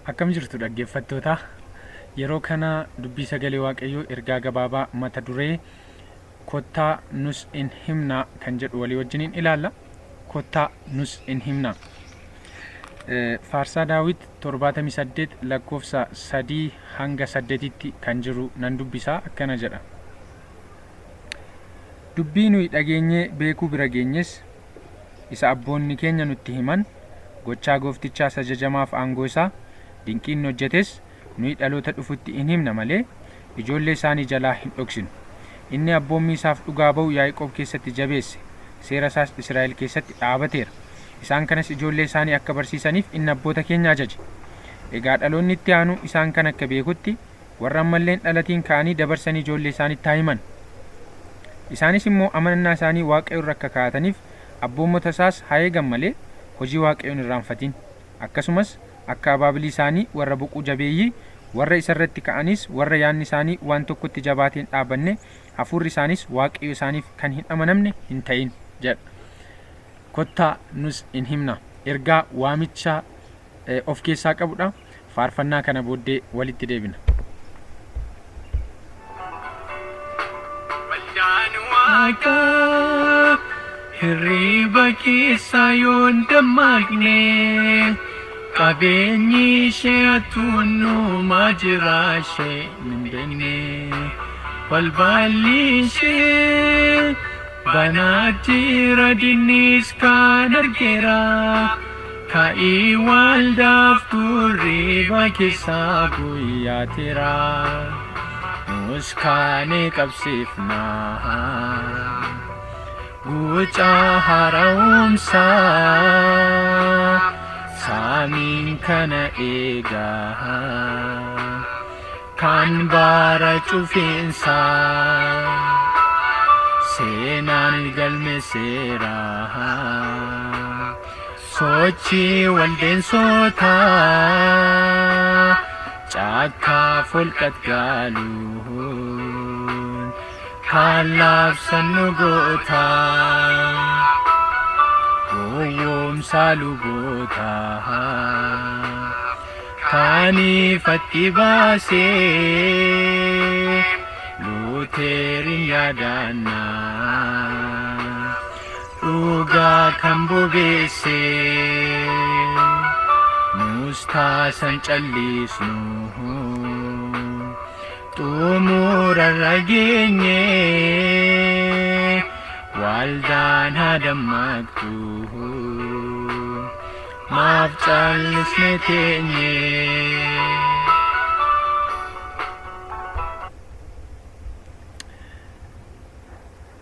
Akkam jirtu dhaggeeffattoota? Yeroo kana dubbii sagalee Waaqayyoo ergaa gabaabaa mata duree Kottaa nus in himnaa kan jedhu walii wajjiniin ilaalla. Kottaa nus in himnaa. Faarsaa Daawit 78 lakkoofsa 3 hanga 8tti kan jiru nan dubbisaa akkana jedha. Dubbii nuyi dhageenyee beekuu bira geenyes, isa abboonni keenya nutti himan, gochaa Gooftichaa isa jajamaaf aangoo isaa, dinqii inni hojjetes, nuyi dhaloota dhufutti in himna malee, ijoollee isaanii jalaa hin dhoksinu. Inni abboommii isaaf dhugaa ba'uu Yaaqoob keessatti jabeesse, seera isaas Israa'el keessatti dhaabateera. Isaan kanas ijoollee isaanii akka barsiisaniif inni abboota keenya ajaje. Egaa dhaloonni itti aanu isaan kana akka beekutti, Warra ammallee hin dhalatiin ka'anii dabarsanii ijoollee isaaniitti haa himan. Isaanis immoo amanannaa isaanii Waaqayyo irra akka kaa'ataniif abboommota isaas haa eegan malee, hojii Waaqayyoo hin irraanfatin. Akkasumas akka abaabilii isaanii warra boquu jabeeyyii, warra isa irratti ka'aniis warra yaadni isaanii waan tokkotti jabaatee hin dhaabanne, hafuurri isaaniis Waaqayyo isaaniif kan hin amanamne hin ta'in jedha. Kottaa nus in himna. Ergaa waamicha of keessaa qabudha. Faarfannaa kana booddee walitti deebina. Waldaan Waaqaa hirriiba keessaa yoon dammaqne qabeenyi ishee hattuun nuumaa jira ishee hin beekne balballi ishee banaa jira dinnis kaan argeera. Ka'ii waldaaf turriiba keessaa guyyaateera. Nus kaanee qabsiifna. Guca haara'umsaa saamiin kana eegaa. Kan bara cufiinsaa seenaan galmeesseera. Sochii waldeensotaa caakkaa folqat gaaluun kan labsan nu goota. Gowwoomsaa luboota kan ifatti baasee Luuteerin yaadannaa. Dhugaa kan bobeesse nus taasan callisnu xumurarra geenye waldaan haa dammaqxu maaf callisne teenye.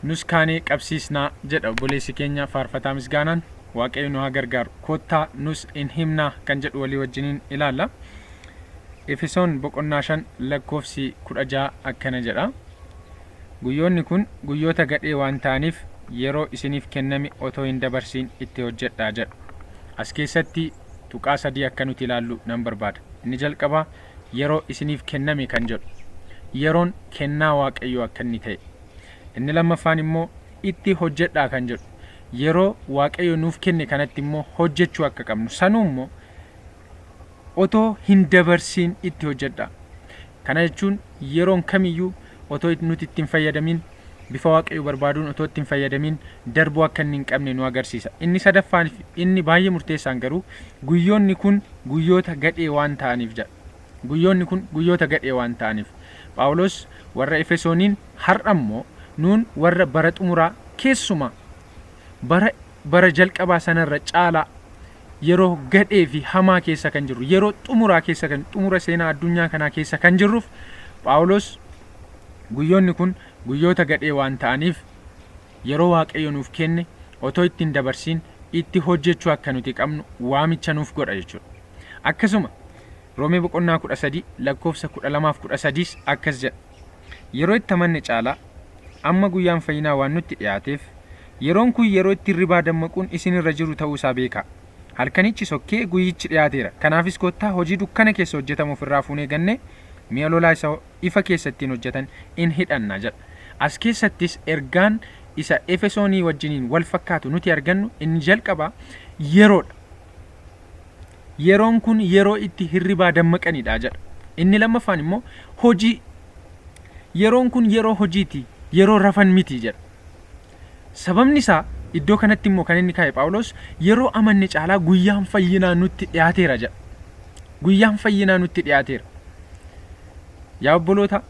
Nus kaanee qabsiisnaa jedha obboleessi keenya faarfataa Misgaanaan. Waaqayyo nu haa gargaaru. Kottaa nus in himnaa kan jedhu walii wajjiniin ilaalla. Efesoon boqonnaa 5 lakkoofsi 16 akkana jedha. Guyyoonni kun guyyoota gadhee waan ta'aniif yeroo isiniif kenname otoo hin dabarsiin itti hojjedhaa jedha. As keessatti tuqaa sadii akka nuti ilaallu nan barbaada. Inni jalqabaa yeroo isiniif kenname kan jedhu. Yeroon kennaa Waaqayyoo akka inni ta'e. Inni lammaffaan immoo itti hojjedhaa kan jedhu. Yeroo Waaqayyo nuuf kenne kanatti immoo hojjechuu akka qabnu. Sanuu immoo otoo hin dabarsiin itti hojjedhaa. Kana jechuun yeroon kamiyyuu otoo nuti itti hin fayyadamiin bifa Waaqayyo barbaaduun otoo itti hin fayyadamiin darbuu akka inni hin qabne nu agarsiisa. Inni sadaffaan fi inni baay'ee murteessaan garuu guyyoonni kun guyyoota gadhee waan ta'aniif jedha. Guyyoonni kun guyyoota gadhee waan ta'aniif. Phaawulos warra Efesooniin har'a immoo nuun warra bara xumuraa keessumaa bara bara jalqabaa sanarra caalaa yeroo gadhee fi hamaa keessa kan jirru yeroo xumuraa keessa kan xumura seenaa addunyaa kanaa keessa kan jirruuf Phaawulos guyyoonni kun guyyoota gadhee waan ta'aniif yeroo Waaqayyo nuuf kenne otoo itti hin dabarsiin itti hojjechuu akka nuti qabnu waamicha nuuf godha jechuudha. Akkasuma Roomee boqonnaa 13 lakkoofsa 12 fi 13s akkas jedha. Yeroo itti amanne caalaa amma guyyaan fayyinaa waan nutti dhiyaateef, yeroon kun yeroo itti hirribaa dammaquun isin irra jiru ta'uu isaa beekaa. Halkanichi sokkee, guyyichi dhiyaateera. Kanaafis kottaa hojii dukkana keessa hojjetamu of irraa fuunee gannee, mi'a lolaa isa ifa keessa ittiin hojjetan in hidhanna jedha. As keessattis ergaan isa Efesoonii wajjiniin wal fakkaatu nuti argannu inni jalqabaa yeroodha. Yeroon kun yeroo itti hirribaa dammaqanidha jedha. Inni lammaffaan immoo hojii. Yeroon kun yeroo hojiiti, yeroo rafan miti jedha. Sababni isaa iddoo kanatti immoo kan inni kaa'e Phaawulos yeroo amanne caalaa guyyaan fayyinaa nutti dhiyaateera jedha. Guyyaan fayyinaa nutti dhiyaateera. Yaa obboloota,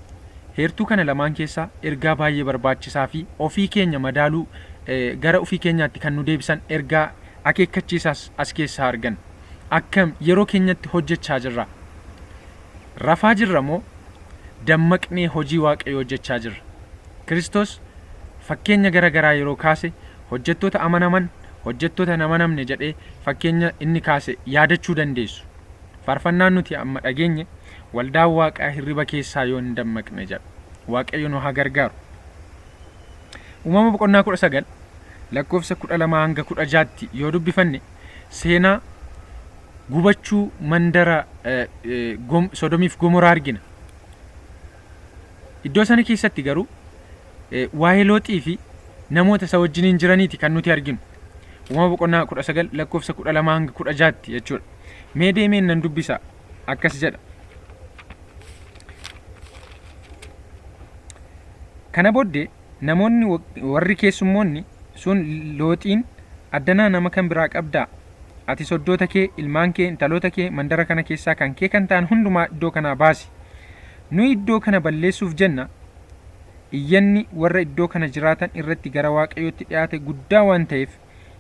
heertuu kana lamaan keessaa ergaa baay'ee barbaachisaa fi ofii keenya madaaluu gara ofii keenyaatti kan nu deebisan ergaa akeekkachiisaas as keessaa arganna. Akkam yeroo keenyatti hojjechaa jirra? Rafaa jirra moo dammaqnee hojii Waaqayyoo hojjechaa jirra? Kiristoos fakkeenya gara garaa yeroo kaase hojjettoota amanaman, hojjettoota hin amanamne jedhee fakkeenya inni kaase yaadachuu dandeessu. Faarfannaan nuti amma dhageenye waldaan Waaqaa hirriba keessaa yoo hin dammaqne jedha. Waaqayyo nu haa gargaaru. Uumama boqonnaa 19 lakkoofsa 12 hanga 16tti yoo dubbifanne seenaa gubachuu mandara Sodomiif Gomoraa argina. Iddoo sana keessatti garuu waa'ee Looxii fi namoota isa wajjiniin jiraniiti kan nuti arginu. Uumama boqonnaa 19 lakkoofsa 12 hanga 16tti jechuudha. Mee deemeen nan dubbisa akkas jedha. Kana booddee namoonni warri keessummoonni sun Looxiin addanaa nama kan biraa qabdaa? Ati soddoota kee, ilmaan kee, intaloota kee mandara kana keessaa kan kee kan ta'an hundumaa iddoo kanaa baasi. Nuyi iddoo kana balleessuuf jenna, iyyanni warra iddoo kana jiraatan irratti gara Waaqayyootti dhi'aate guddaa waan ta'eef,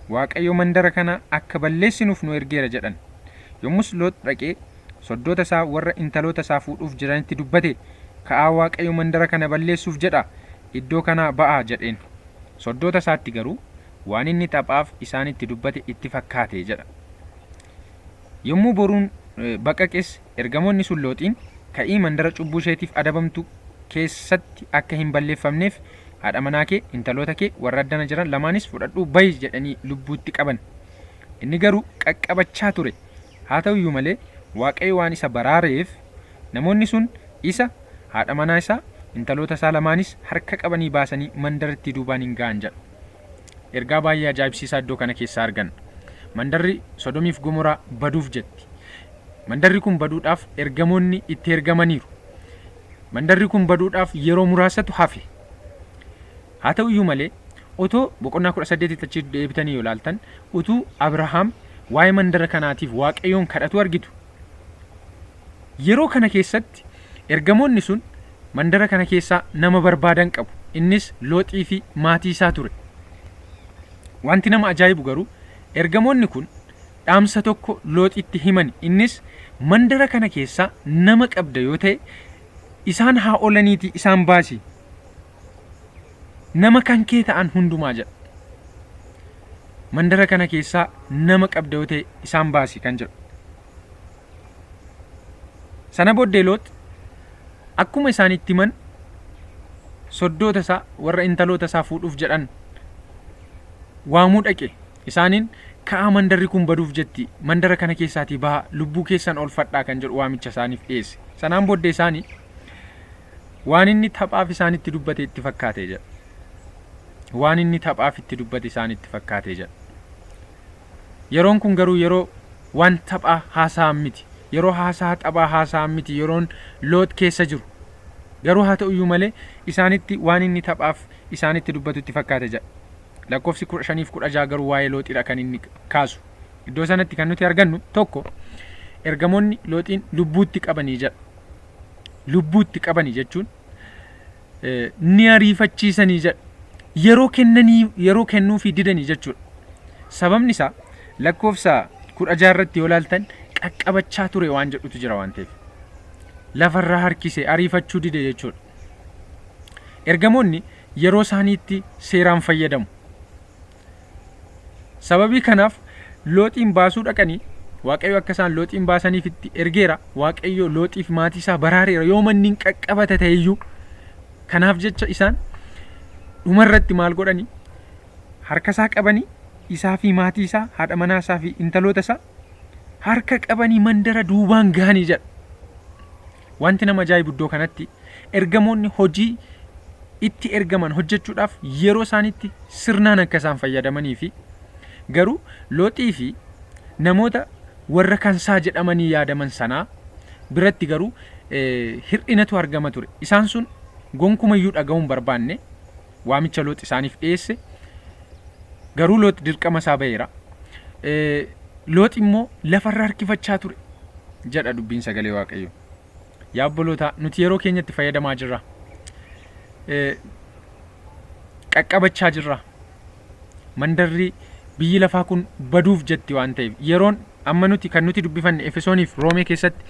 Waaqayyo mandara kana akka balleessinuuf nu ergeera jedhan. Yommus Loox dhaqee soddoota isaa warra intaloota isaa fuudhuuf jiranitti dubbate, Ka'aa Waaqayyo mandara kana balleessuuf jedha, iddoo kanaa ba'aa jedheen. Soddoota isaatti garuu waan inni taphaaf isaanitti dubbate itti fakkaate jedha. Yommuu boruun baqaqes ergamoonni sun Looxiin, Ka'ii mandara cubbuu isheetiif adabamtu keessatti akka hin balleeffamneef haadha manaa kee, intaloota kee warra addana jiran lamaanis fudhadhuu ba'i jedhanii lubbuutti qaban. Inni garuu qaqqabachaa ture. Haa ta'u iyyuu malee Waaqayyo waan isa baraareef namoonni sun isa, haadha manaa isaa, intaloota isaa lamaanis harka qabanii baasanii mandarattii duubaan in ga'an jedha. Ergaa baay'ee ajaa'ibsiisaa iddoo kana keessaa arganna. Mandarri Sodomiif Gomoraa baduuf jetti. Mandarri kun baduudhaaf ergamoonni itti ergamaniiru. Mandarri kun baduudhaaf yeroo muraasatu hafe. Haa ta'u iyyuu malee otoo boqonnaa 18tti achi deebitanii yoo ilaaltan utuu Abrahaam waa'ee mandara kanaatiif Waaqayyoon kadhatu argitu. Yeroo kana keessatti ergamoonni sun mandara kana keessaa nama barbaadan qabu. Innis Looxii fi maatii isaa ture. Wanti nama ajaa'ibu garuu ergamoonni kun dhaamsa tokko Looxitti himani. Innis mandara kana keessaa nama qabda yoo ta'e isaan haa oolaniitii isaan baasi. Nama kan kee ta'an hundumaa jedha. Mandara kana keessaa nama qabda yoo ta'e isaan baasi kan jedhu. Sana booddee Loox akkuma isaan itti himan soddoota isaa warra intaloota isaa fuudhuuf jedhan waamuu dhaqe. Isaaniin ka'aa mandarri kun baduuf jetti mandara kana keessaatii bahaa lubbuu keessan oolfadhaa kan jedhu waamicha isaaniif dhiyeesse. Sanaan booddee isaanii waan inni taphaaf isaanitti dubbate itti fakkaate jedha. Waan inni taphaaf itti dubbate isaanitti fakkaate jedha. Yeroon kun garuu yeroo waan taphaa haasa'an miti. Yeroo haasaa taphaa haasa'an miti yeroon Loox keessa jiru. Garuu haa ta'uyyuu malee isaanitti waan inni taphaaf isaanitti dubbatu itti fakkaate jedha. Lakkoofsi 15 fi 16 garuu waa'ee Looxidha kan inni kaasu. Iddoo sanatti kan nuti argannu tokko ergamoonni Looxiin lubbuutti qabanii jedha. Lubbuutti qabanii jechuun ni ariifachiisanii jedha. Yeroo kennanii yeroo kennuufii didanii jechuudha. Sababni isaa lakkoofsa 16 irratti yoo ilaaltan qaqqabachaa ture waan jedhutu jira waan ta'eef. Lafarraa harkise ariifachuu dide jechuudha. Ergamoonni yeroo isaaniitti seeraan fayyadamu. Sababii kanaaf Looxiin baasuu dhaqanii Waaqayyo akka isaan Looxiin baasaniif itti ergeera. Waaqayyo Looxiif maatii isaa baraareera yoo manni hin qaqqabata ta'eyyuu. Kanaaf jecha isaan dhumarratti maal godhanii harka isaa qabanii isaa fi maatii isaa haadha manaa isaa fi intaloota isaa harka qabanii mandara duubaan gahanii jedha. Wanti nama ajaa'ibu iddoo kanatti ergamoonni hojii itti ergaman hojjechuudhaaf yeroo isaaniitti sirnaan akka isaan fayyadamanii fi garuu Looxii fi namoota Warra kansaa jedhamanii yaadaman sanaa biratti garuu hir'inatu argama ture. Isaan sun gonkumayyuu dhaga'uu hin barbaanne waamicha Loox isaaniif dhiyeesse. Garuu Loox dirqama isaa ba'eera. Loox immoo lafarra harkifachaa ture jedha dubbiin sagalee Waaqayyoo. Yaa obbolootaa, nuti yeroo keenyatti fayyadamaa jirra. Qaqqabachaa jirra. Mandarri biyyi lafaa kun baduuf jetti waan ta'eef, yeroon amma nuti kan nuti dubbifanne Efesooniif Roomee keessatti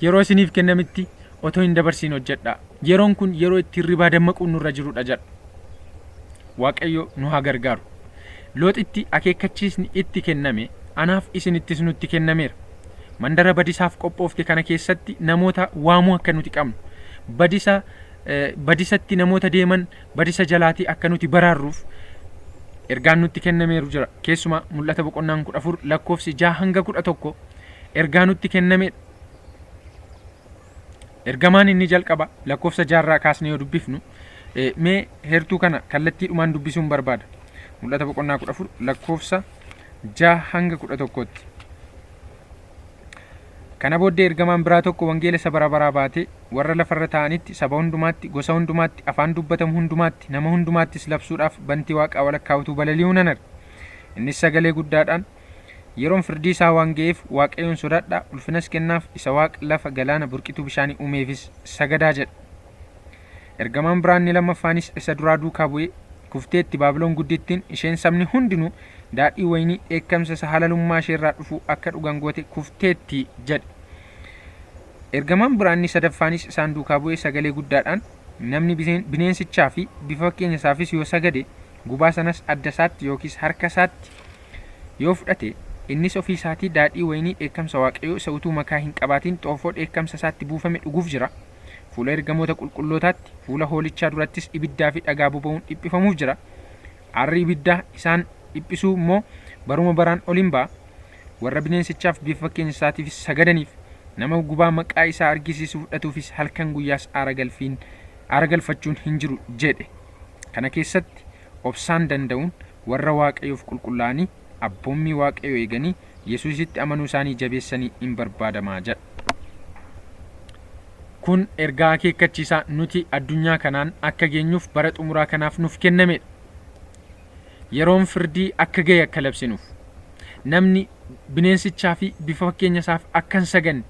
yeroo isiniif kennametti otoo hin dabarsiin hojjedhaa. Yeroon kun yeroo itti hirribaa dammaquun nurra jirudha jedha. Waaqayyo nu haa gargaaru. Looxitti akeekkachiisni itti kenname anaaf isinittis nutti kennameera. Mandara badisaaf qophoofte kana keessatti namoota waamuu akka nuti qabnu, badisa badisatti namoota deeman badisa jalaatii akka nuti baraarruuf ergaan nutti kennameeru jira. Keessumaa Mul'ata boqonnaan 14 lakkoofsi 6 hanga 11 ergaa nutti kennamedha. Ergamaan inni jalqaba lakkoofsa jaarraa kaasnee yoo dubbifnu, mee heertuu kana kallattiidhumaan dubbisuun barbaada. Mul'ata boqonnaa 14 lakkoofsa 6 hanga 11tti. Kana booddee ergamaan biraa tokko wangeela isa bara baraa baatee warra lafarra taa'anitti, saba hundumaatti, gosa hundumaatti, afaan dubbatamu hundumaatti, nama hundumaattis labsuudhaaf bantii waaqaa walakkaa utuu balali'uu nan arge. Innis sagalee guddaadhaan, Yeroon firdii isaa waan ga'eef Waaqayyoon sodaadhaa, ulfinas kennaaf, isa waaqa, lafa, galaana, burqituu bishaanii uumeefis sagadaa jedhe. Ergamaan biraa inni lammaffaanis isa duraa duukaa bu'ee, Kufteetti Baabilon guddittiin, isheen sabni hundinuu daadhii wayinii dheekkamsa isa halalummaa ishee irraa dhufuu akka dhugan goote kufteetti jedhe. Ergamaan biraa inni sadaffaanis isaan duukaa bu'ee sagalee guddaadhaan, Namni bineensichaa fi bifa fakkeenya isaafis yoo sagade, gubaa sanas adda isaatti yookiis harka isaatti yoo fudhate, innis ofii isaatii daadhii wayinii dheekkamsa Waaqayyoo isa utuu makaa hin qabaatin xoofoo dheekkamsa isaatti buufame dhuguuf jira. Fuula ergamoota qulqullootaatti, fuula Hoolichaa durattis ibiddaa fi dhagaa boba'uun dhiphifamuuf jira. Aarri ibiddaa isaan dhiphisuu immoo baruma baraan ol in ba'a. Warra bineensichaaf bifa fakkeenya isaatiifis sagadaniif, nama gubaa maqaa isaa argisiisu fudhatuufis halkan guyyaas aara galfiin aara galfachuun hin jiru jedhe. Kana keessatti obsaan danda'uun warra Waaqayyoof qulqullaa'anii, abboommii Waaqayyoo eeganii, Yesuusitti amanuu isaanii jabeessanii in barbaadama jedha. Kun ergaa akeekkachiisaa nuti addunyaa kanaan akka geenyuuf bara xumuraa kanaaf nuuf kennamedha. Yeroon firdii akka ga'e akka labsinuuf. Namni bineensichaa fi bifa fakkeenya isaaf akka hin saganne,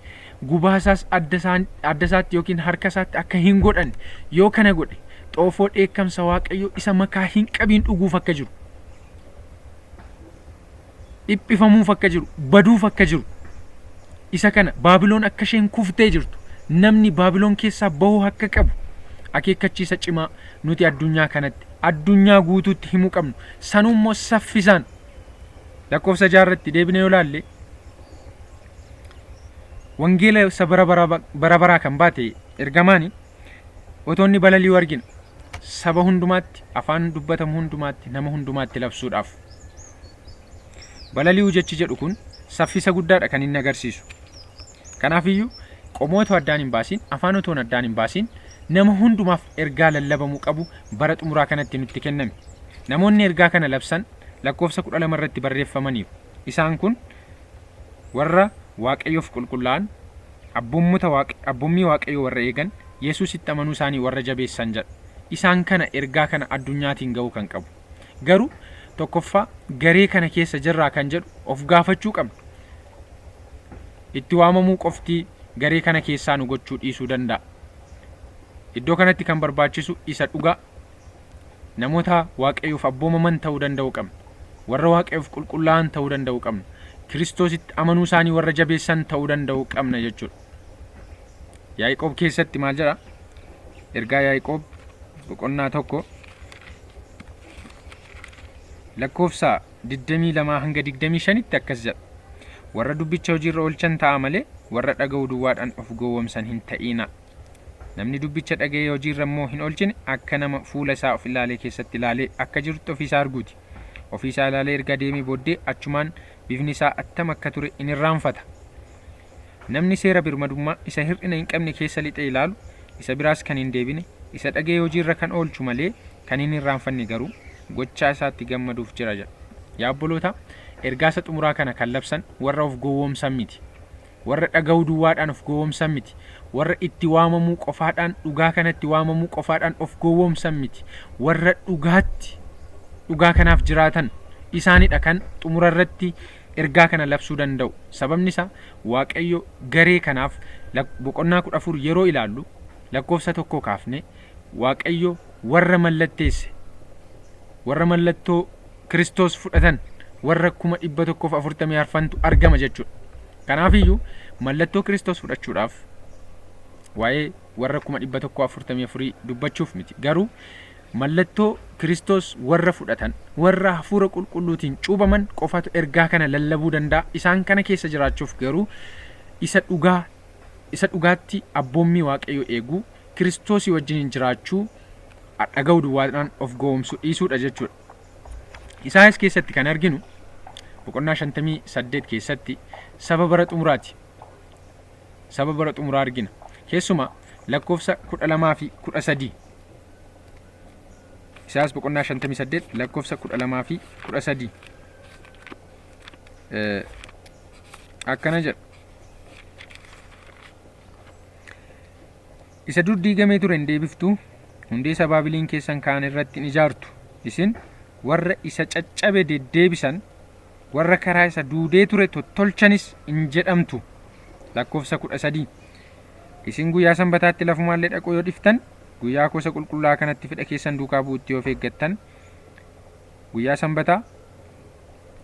gubaa isaas adda isaatti yookiin harka isaatti akka hin godhanne, yoo kana godhe xoofoo dheekkamsa Waaqayyoo isa makaa hin qabiin dhuguuf akka jiru, dhiphifamuuf akka jiru, baduuf akka jiru, isa kana Baabiloon akka isheen kuftee jirtu, namni Baabiloon keessaa bahuu akka qabu akeekkachiisa cimaa nuti addunyaa kanatti, addunyaa guutuutti himuu qabnu. Sanuu immoo saffisaan. Lakkoofsa jaarratti deebinee yoo ilaalle, wangeela isa bara baraa kan baate ergamaani otoo inni balali'u argina. Saba hundumaatti, afaan dubbatamu hundumaatti, nama hundumaatti labsuudhaaf. Balali'uu jechi jedhu kun saffisa guddaadha kan inni agarsiisu. Kanaafiyyuu qomoo otoo addaan hin baasiin, afaan otoo addaan hin baasiin, nama hundumaaf ergaa lallabamuu qabu bara xumuraa kanatti nutti kenname. Namoonni ergaa kana labsan lakkoofsa 12 irratti barreeffamaniiru. Isaan kun warra Waaqayyoof qulqullaa'an, abboommii Waaqayyoo warra eegan, Yesuusitti amanuu isaanii warra jabeessan jedha. Isaan kana ergaa kana addunyaatiin ga'uu kan qabu. Garuu tokkoffaa garee kana keessa jirraa kan jedhu of gaafachuu qabna. Itti waamamuu qofti garee kana keessaa nu gochuu dhiisuu danda'a. Iddoo kanatti kan barbaachisu isa dhugaa, namoota Waaqayyoof abboomaman ta'uu danda'uu qabna. Warra Waaqayyoof qulqullaa'an ta'uu danda'uu qabna. Kiristoositti amanuu isaanii warra jabeessan ta'uu danda'uu qabna jechuudha. Yaaqoob keessatti maal jedha? Ergaa Yaaqoob boqonnaa 1 lakkoofsa 22 hanga 25tti akkas jedha. Warra dubbicha hojiirra oolchan ta'a malee warra dhaga'uu duwwaadhaan of gowwomsan hin ta'inaa. Namni dubbicha dhaga'ee hojiirra immoo hin oolchine akka nama fuula isaa of ilaalee keessatti ilaalee akka jirutti ofii isaa arguuti. Ofii isaa ilaalee erga deemee booddee achumaan bifni isaa attam akka ture in irraanfata. Namni seera birmadummaa isa hir'ina hin qabne keessa lixee ilaalu, isa biraas kan hin deebine, isa dhaga'ee hojiirra kan oolchu malee kan hin irraanfanne garuu gochaa isaatti gammaduuf jira jedha. Yaa obbolootaa, Ergaa isa xumuraa kana kan labsan warra of gowwoomsan miti. Warra dhaga'uu duwwaadhaan of gowwoomsan miti. Warra itti waamamuu qofaadhaan dhugaa kanatti waamamuu qofaadhaan of gowwoomsan miti. Warra dhugaatti dhugaa kanaaf jiraatan isaanidha kan xumura irratti ergaa kana labsuu danda'u. Sababni isaa Waaqayyo garee kanaaf boqonnaa 14 yeroo ilaallu lakkoofsa 1 kaafne Waaqayyo warra mallatteesse warra mallattoo Kiristoos fudhatan warra 144,000tu argama jechuudha. Kanaafiyyuu mallattoo Kiristoos fudhachuudhaaf waa'ee warra 144,000 dubbachuuf miti. Garuu mallattoo Kiristoos warra fudhatan warra hafuura qulqulluutiin cuubaman qofatu ergaa kana lallabuu danda'a. Isaan kana keessa jiraachuuf garuu isa dhugaa isa dhugaatti abboommii Waaqayyoo eeguu Kiristoosii wajjiniin jiraachuu dhaga'uu duwwaadhaan of gowwoomsuu dhiisuudha jechuudha. Isaayaas keessatti kan arginu boqonnaa 58 keessatti saba bara xumuraati. Saba bara xumuraa argina. Keessumaa lakkoofsa 12 fi 13. Isaayaas boqonnaa 58 lakkoofsa 12 fi 13. Akkana jedha. Isa dur diigamee ture in deebiftu, hundee isa abaabiliin keessan ka'an irratti in ijaartu. Isin warra isa caccabe deddeebisan, warra karaa isa duudee ture tottolchanis in jedhamtu. Lakkoofsa 13. Isin guyyaa Sanbataatti lafumaallee dhaquu yoo dhiftan, guyyaa koo isa qulqullaa'aa kanatti fedha keessan duukaa bu'uutti yoo of eeggattan, guyyaa Sanbataa,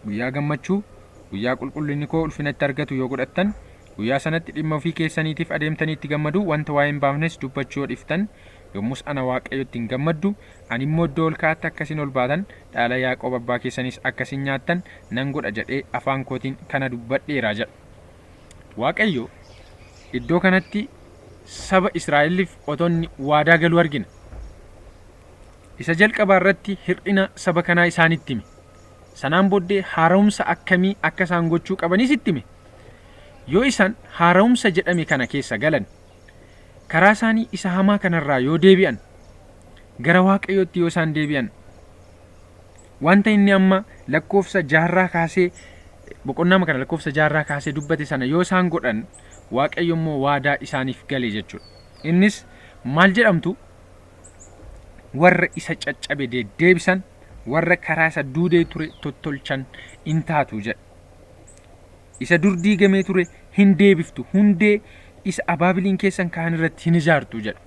guyyaa gammachuu, guyyaa qulqullinni koo ulfina itti argatu yoo godhattan, Guyyaa sanatti dhimma ofii keessaniitiif adeemtanii itti gammaduu, wanta waa'ee hin baafnes dubbachuu yoo dhiftan, yommus ana Waaqayyotti in gammaddu, ani immoo iddoo ol ka'aatti akka isin ol baatan, dhaala Yaaqoob abbaa keessaniis akka isin nyaattan nan godha jedhee afaan kootiin kana dubbadheera jedha. Waaqayyo iddoo kanatti saba Israa'eliif otoo inni waadaa galuu argina. Isa jalqabaa irratti hir'ina saba kanaa isaanitti hime. Sanaan booddee haara'umsa akkamii akka isaan gochuu qabanis itti hime. Yoo isaan haara'umsa jedhame kana keessa galan, karaa isaanii isa hamaa kanarraa yoo deebi'an, gara Waaqayyootti yoo isaan deebi'an, wanta inni amma lakkoofsa jaarraa kaasee boqonnaa kana lakkoofsa jaarraa kaasee dubbate sana yoo isaan godhan, Waaqayyo immoo waadaa isaaniif gale jechuudha. Innis maal jedhamtu? Warra isa caccabe deddeebisan, warra karaa isa duudee ture tottolchan in taatu jedha. Isa dur diigamee ture hin deebiftu, hundee isa abaabiliin keessan ka'an irratti hin ijaartu jedha.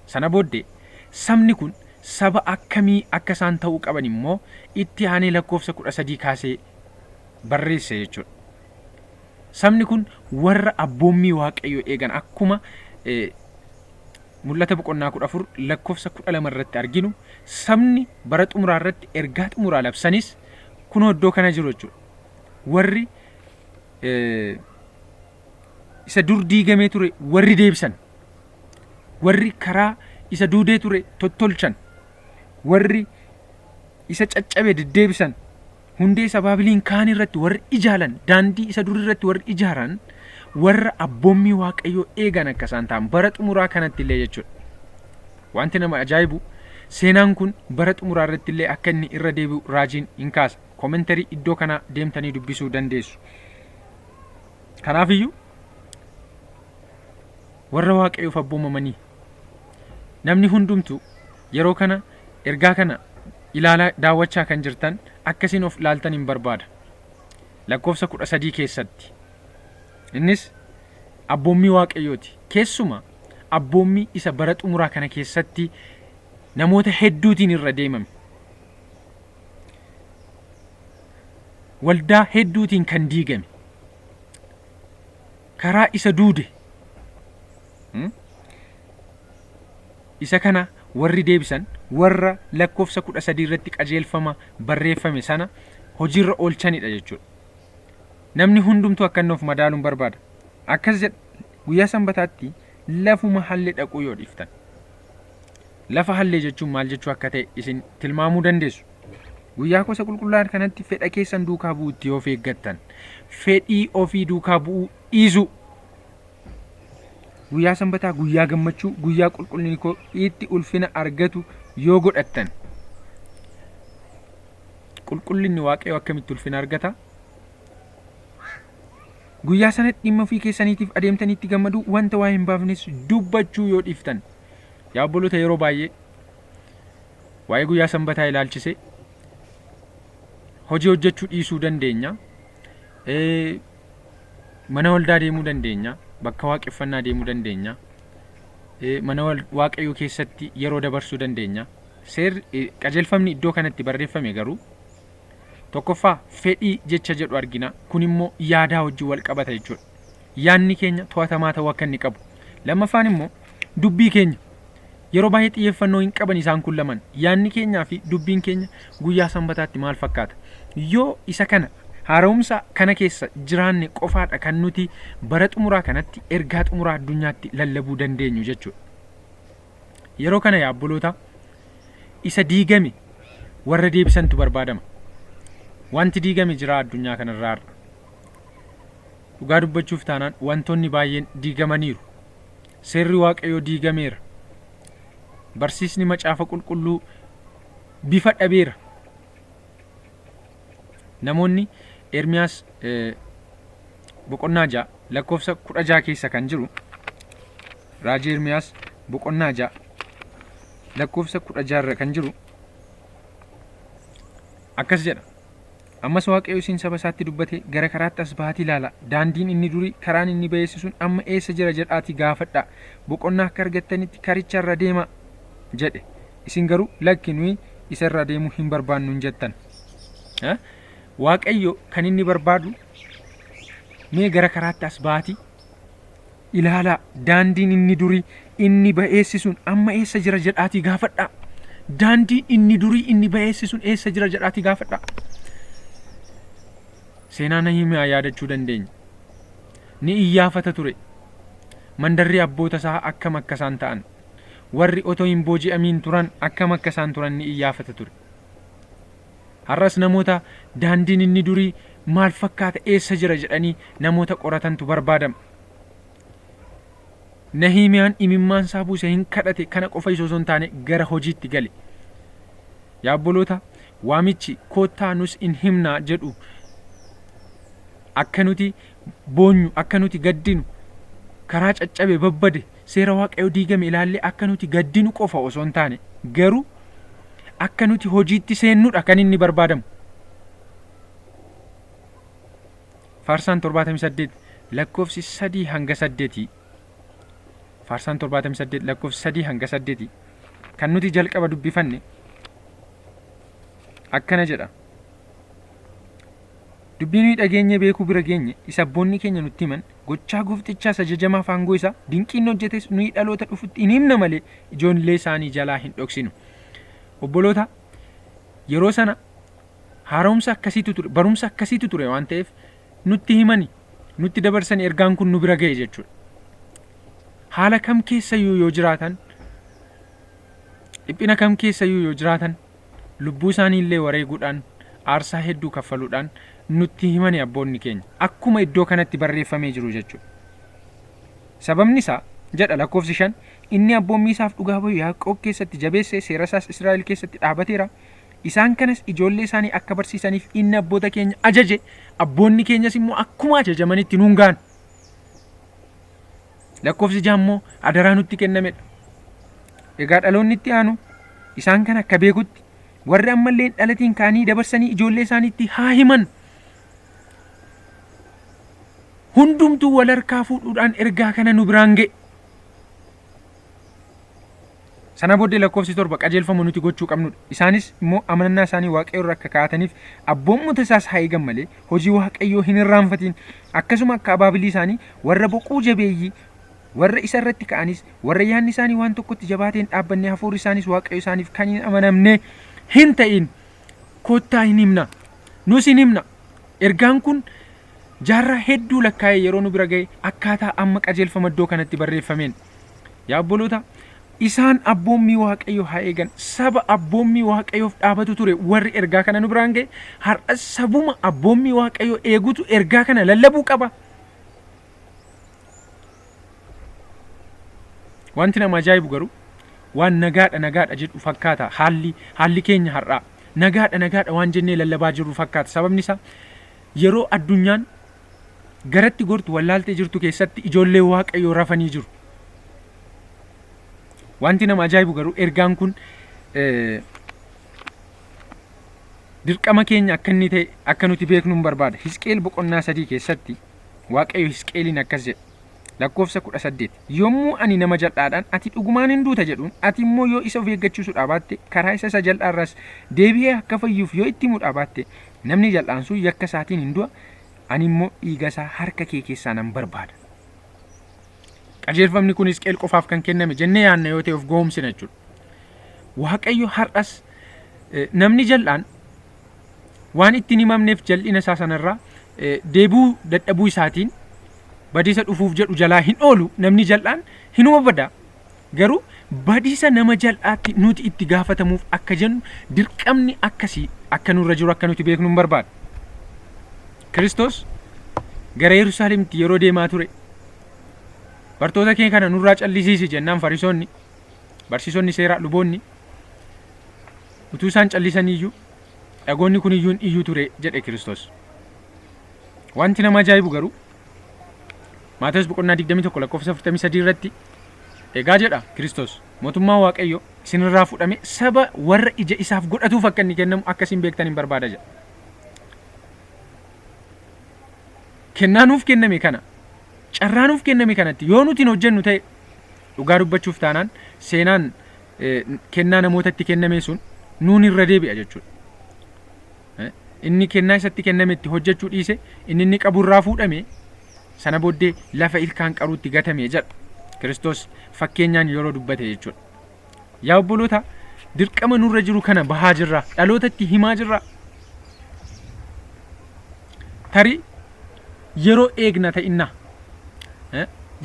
Sana booddee sabni kun saba akkamii akka isaan ta'uu qaban immoo itti aanee lakkoofsa 13 kaasee barreesse jechuudha. Sabni kun warra abboommii Waaqayyoo eegan akkuma Mul'ata boqonnaa 14 lakkoofsa 12 irratti arginu sabni bara xumuraa irratti ergaa xumuraa labsanis kunoo iddoo kana jiru jechuudha. Warri isa dur diigamee ture warri deebisan, warri karaa isa duudee ture tottolchan, warri isa caccabe deddeebisan, hundee isa Baabiliin kaan irratti warri ijaalan, daandii isa dur irratti warri ijaaran, warra abboommii Waaqayyoo eegan akka isaan ta'an bara xumuraa kanatti illee jechuudha. Wanti nama ajaa'ibu seenaan kun bara xumuraa irratti illee akka inni irra deebi'u raajiin hin kaasa. Komentarii iddoo kanaa deemtanii dubbisuu dandeessu. Kanaafiyyuu warra Waaqayyoof abboomamanii namni hundumtuu yeroo kana ergaa kana ilaalaa daawwachaa kan jirtan akkasiin of ilaaltan hin barbaada. Lakkoofsa 13 keessatti innis abboommii Waaqayyooti. Keessumaa abboommii isa bara xumuraa kana keessatti namoota hedduutiin irra deemame. Waldaa hedduutiin kan diigame. Karaa isa duude. Isa kana warri deebisan warra lakkoofsa 13 irratti qajeelfama barreeffame sana hojiirra oolchanidha jechuudha. Namni hundumtuu akka inni of madaaluun barbaada. Akkas jedha guyyaa sanbataatti lafuma halle dhaquu yoo dhiiftan. Lafa hallee jechuun maal jechuu akka ta'e isin tilmaamuu dandeessu. Guyyaa gosa qulqullaa'aa kanatti fedha keessan duukaa bu'uutti yoo of eeggattan, fedhii ofii duukaa bu'uu dhiisuu. Guyyaa sanbataa guyyaa gammachuu, guyyaa qulqullinni koo itti ulfina argatu yoo godhattan. Qulqullina Qulqullinni Waaqayyoo akkamitti ulfina argata? Guyyaa sanatti dhimma ofii keessaniitiif adeemtanii itti gammaduu, wanta waa hin baafnes dubbachuu yoo dhiiftan. Yaa obboloota, yeroo baay'ee waa'ee guyyaa sanbataa ilaalchisee hojii hojjechuu dhiisuu dandeenya. Mana waldaa deemuu dandeenya. Bakka waaqeffannaa deemuu dandeenya. Mana Waaqayyoo keessatti yeroo dabarsuu dandeenya. Seerri, qajeelfamni iddoo kanatti barreeffame garuu tokkoffaa fedhii jecha jedhu argina. Kun immoo yaadaa wajjin wal qabata jechuudha. Yaadni keenya to'atamaa ta'uu akka inni qabu. Lammaffaan immoo dubbii keenya. Yeroo baay'ee xiyyeeffannoo hin qaban isaan kun lamaan. Yaadni keenyaa fi dubbiin keenya guyyaa sanbataatti maal fakkaata? Yoo isa kana haara'umsa kana keessa jiraanne qofaadha kan nuti bara xumuraa kanatti ergaa xumuraa addunyaatti lallabuu dandeenyu jechuudha. Yeroo kana yaa obboloota, isa diigame warra deebisantu barbaadama. Wanti diigame jira addunyaa kanarraa har'a. Dhugaa dubbachuuf taanaan wantoonni baay'een diigamaniiru. Seerri Waaqayyoo diigameera. Barsiisni macaafa qulqulluu bifa dhabeera. Namoonni Ermiyaas boqonnaa 6 lakkoofsa 16 keessa kan jiru, raajii Ermiyaas boqonnaa 6 lakkoofsa 16 irra kan jiru akkas jedha. Ammas Waaqayyo isin saba isaatti dubbate, gara karaatti as bahaatii ilaala. Daandiin inni durii, karaan inni ba'eessi sun amma eessa jira jedhaatii gaafadhaa. Boqonnaa akka argattanitti karicha irra deemaa jedhe. Isin garuu, lakki, nuyi isa irra adeemuu hin barbaannu hin jettan. Waaqayyo kan inni barbaadu, mee gara karaatti as bahaatii ilaalaa, daandiin inni durii inni ba'eessi sun amma eessa jira jedhaatii gaafadhaa. Daandiin inni durii inni ba'eessi sun eessa jira jedhaatii gaafadhaa. Seenaa Nahimiyaa yaadachuu dandeenya. Ni iyyaafata ture. Mandarri abboota isaa akkam akka isaan ta'an, warri otoo hin booji'amiin turan akkam akka isaan turan ni iyyaafata ture. Har'as namoota daandiin inni durii maal fakkaata, eessa jira jedhanii namoota qoratantu barbaadama. Nahimiyaan imimmaan isaa buuse, hin kadhate. Kana qofa isa osoo hin taane gara hojiitti gale. Yaa obboloota, waamichi koottaa nus in himnaa jedhu akka nuti boonyu, akka nuti gaddinu, karaa caccabe, babbade, seera Waaqayyoo diigame ilaallee akka nuti gaddinu qofa osoo hin taane garuu akka nuti hojiitti seennudha kan inni barbaadamu. Faarsaan 78 lakkoofsi 3 hanga 8, Faarsaan 78 lakkoofsi 3 hanga 8 kan nuti jalqaba dubbifanne akkana jedha. Dubbii nuyi dhageenye beekuu bira geenye, isa abboonni keenya nutti himan, gochaa gooftichaa isa jajamaaf aangoo isaa, dinqii inni hojjetes nuyi dhaloota dhufutti hin himna malee ijoollee isaanii jalaa hin dhoksinu. Obboloota, yeroo sana haaromsa akkasiitu ture, barumsa akkasiitu ture waan ta'eef nutti himani, nutti dabarsani, ergaan kun nu bira ga'e jechuudha. Haala kam keessayyuu yoo jiraatan, dhiphina kam keessayyuu yoo jiraatan, lubbuu isaanii illee wareeguudhaan, aarsaa hedduu kaffaluudhaan nutti himani abboonni keenya, akkuma iddoo kanatti barreeffamee jiru jechuudha. Sababni isaa, jedha lakkoofsi 5, inni abboommii isaaf dhugaa bayu Yaaqoob keessatti jabeesse, seera isaas Israa'el keessatti dhaabateera. Isaan kanas ijoollee isaanii akka barsiisaniif inni abboota keenya ajaje, abboonni keenyas immoo akkuma ajajamanitti nuun ga'an. Lakkoofsi 6 immoo adaraa nutti kennamedha. Egaa dhaloonni itti aanu isaan kana akka beekutti warri ammallee hin dhalatiin ka'anii dabarsanii ijoollee isaaniitti haa himan. Hundumtuu wal harkaa fuudhuudhaan ergaa kana nu biraan ga'e. Sana booddee lakkoofsi 7 qajeelfama nuti gochuu qabnudha. Isaanis immoo amanannaa isaanii Waaqayyo irra akka kaa'ataniif abboommota isaas haa eegan malee hojii Waaqayyoo hin irraanfatiin. Akkasuma akka abaabilii isaanii warra boquu jabeeyyii, warra isa irratti ka'anis, warra yaadni isaanii waan tokkotti jabaatee hin dhaabbanne, hafuurri isaanis Waaqayyo isaaniif kan hin amanamne hin ta'in. Kottaa hin himna. Nus hin himna. Ergaan kun jaarraa hedduu lakkaa'ee yeroo nu bira ga'e akkaataa amma qajeelfama iddoo kanatti barreeffameen. Yaa obboloota, isaan abboommii Waaqayyoo haa eegan. Saba abboommii Waaqayyoof dhaabatu ture warri ergaa kana nu biraan ga'e. Har'as sabuma abboommii Waaqayyoo eegutu ergaa kana lallabuu qaba. Wanti nama ajaa'ibu garuu waan nagaadha nagaadha jedhu fakkaata haalli keenya har'aa. nagaadha nagaadha waan jennee lallabaa jirru fakkaata. Sababni isaa yeroo addunyaan garatti gortu wallaaltee jirtu keessatti ijoollee Waaqayyoo rafanii jiru. Wanti nama ajaa'ibu garuu ergaan kun dirqama keenya akka inni ta'e akka nuti beeknu hin barbaada. Hisqeel boqonnaa 3 keessatti Waaqayyo Hisqeeliin akkas jedhe. Lakkoofsa 18. Yommuu ani nama jal'aadhaan ati dhugumaan hin duuta jedhuun, ati immoo yoo isa of eeggachiisuudhaa baatte, karaa isa isa jal'aa irraas deebi'ee akka fayyuuf yoo itti himuudhaa baatte, namni jal'aan sun yakka isaatiin hin du'a, ani immoo dhiiga isaa harka kee keessaa nan barbaada. Qajeelfamni kun Hisqeel qofaaf kan kenname jennee yaadna yoo ta'e of gowwoomsina jechuudha. Waaqayyo har'as namni jal'aan waan ittiin himamneef jal'ina isaa sanarraa deebi'uu dadhabuu isaatiin badiisa dhufuuf jedhu jalaa hin oolu. Namni jal'aan hinuma bada. Garuu badiisa nama jal'aatti nuti itti gaafatamuuf akka jennu dirqamni akkasii akka nurra jiru akka nuti beeknu hin barbaada. Kiristoos gara Yerusaalemitti yeroo deemaa ture, bartoota kee kana nurraa callisiisi jennaan, Fariisonni, barsiisonni seeraa, luboonni utuu isaan callisaniiyyuu dhagoonni kun iyyuu hin iyyuu ture jedhe Kiristoos. Wanti nama ajaa'ibu garuu Maatewos boqonnaa 21 lakkoofsa 43 irratti egaa jedha Kiristoos, mootummaan Waaqayyo isinirraa fudhame saba warra ija isaaf godhatuuf akka inni kennamu akka isin beektan hin barbaada jedha. Kennaa nuuf kenname kana, carraa nuuf kenname kanatti yoo nuti hin hojjennu ta'e, dhugaa dubbachuuf taanaan seenaan kennaa namootatti kenname sun nuun irra deebi'a jechuudha. Inni kennaa isatti kenname itti hojjechuu dhiise, inni inni qabu irraa fuudhame, sana booddee lafa ilkaan qaruutti gatame jedha. Kiristoos fakkeenyaan yeroo dubbate jechuudha. Yaa obboloota, dirqama nurra jiru kana bahaa jirra. Dhalootatti himaa jirra. Tarii yeroo eegna ta'inna.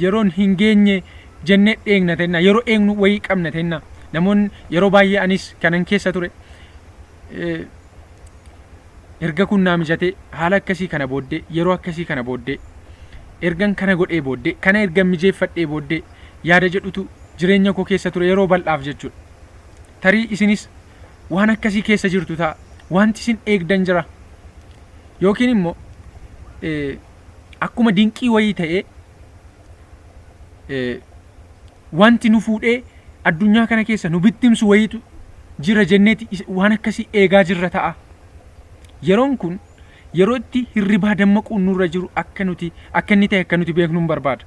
Yeroon hin geenye jennee eegna ta'inna. Yeroo eegnu wayii qabna ta'inna. Namoonni yeroo baay'ee, anis kanan keessa ture, erga kun naa mijatee, haala akkasii kana booddee, yeroo akkasii kana booddee, ergan kana godhee booddee, kana ergan mijeeffadhee booddee yaada jedhutu jireenya koo keessa ture yeroo bal'aaf jechuudha. Tarii isinis waan akkasii keessa jirtu ta'a. Wanti isin eegdan jira. Yookiin immoo akkuma dinqii wayii ta'ee wanti nu fuudhee addunyaa kana keessa nu bittimsu wayiitu jira jenneeti waan akkasii eegaa jirra ta'a. Yeroon kun yeroo itti hirribaa dammaquun nurra jiru akka nuti akka inni ta'e akka nuti beeknu hin barbaada.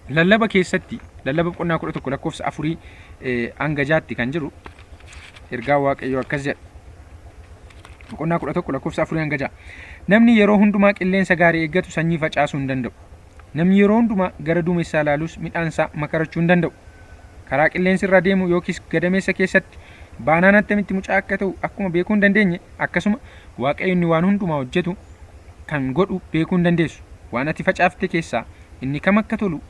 Lallaba keessatti, lallaba boqonnaa 11 lakkoofsa 4 hanga 6tti kan jiru ergaa Waaqayyoo akkas jedha. Boqonnaa 11 lakkoofsa 4 hanga 6. Namni yeroo hundumaa qilleensa gaarii eeggatu sanyii facaasuu hin danda'u. Namni yeroo hundumaa gara duumessaa ilaalus midhaan isaa makarachuu hin danda'u. Karaa qilleensi irra deemu yookiis gadameessa keessatti baanaan attamitti mucaa akka ta'u akkuma beekuu hin dandeenye, akkasuma Waaqayyo inni waan hundumaa hojjetu kan godhu beekuu hin dandeessu. Waan ati facaafte keessaa inni kam akka tolu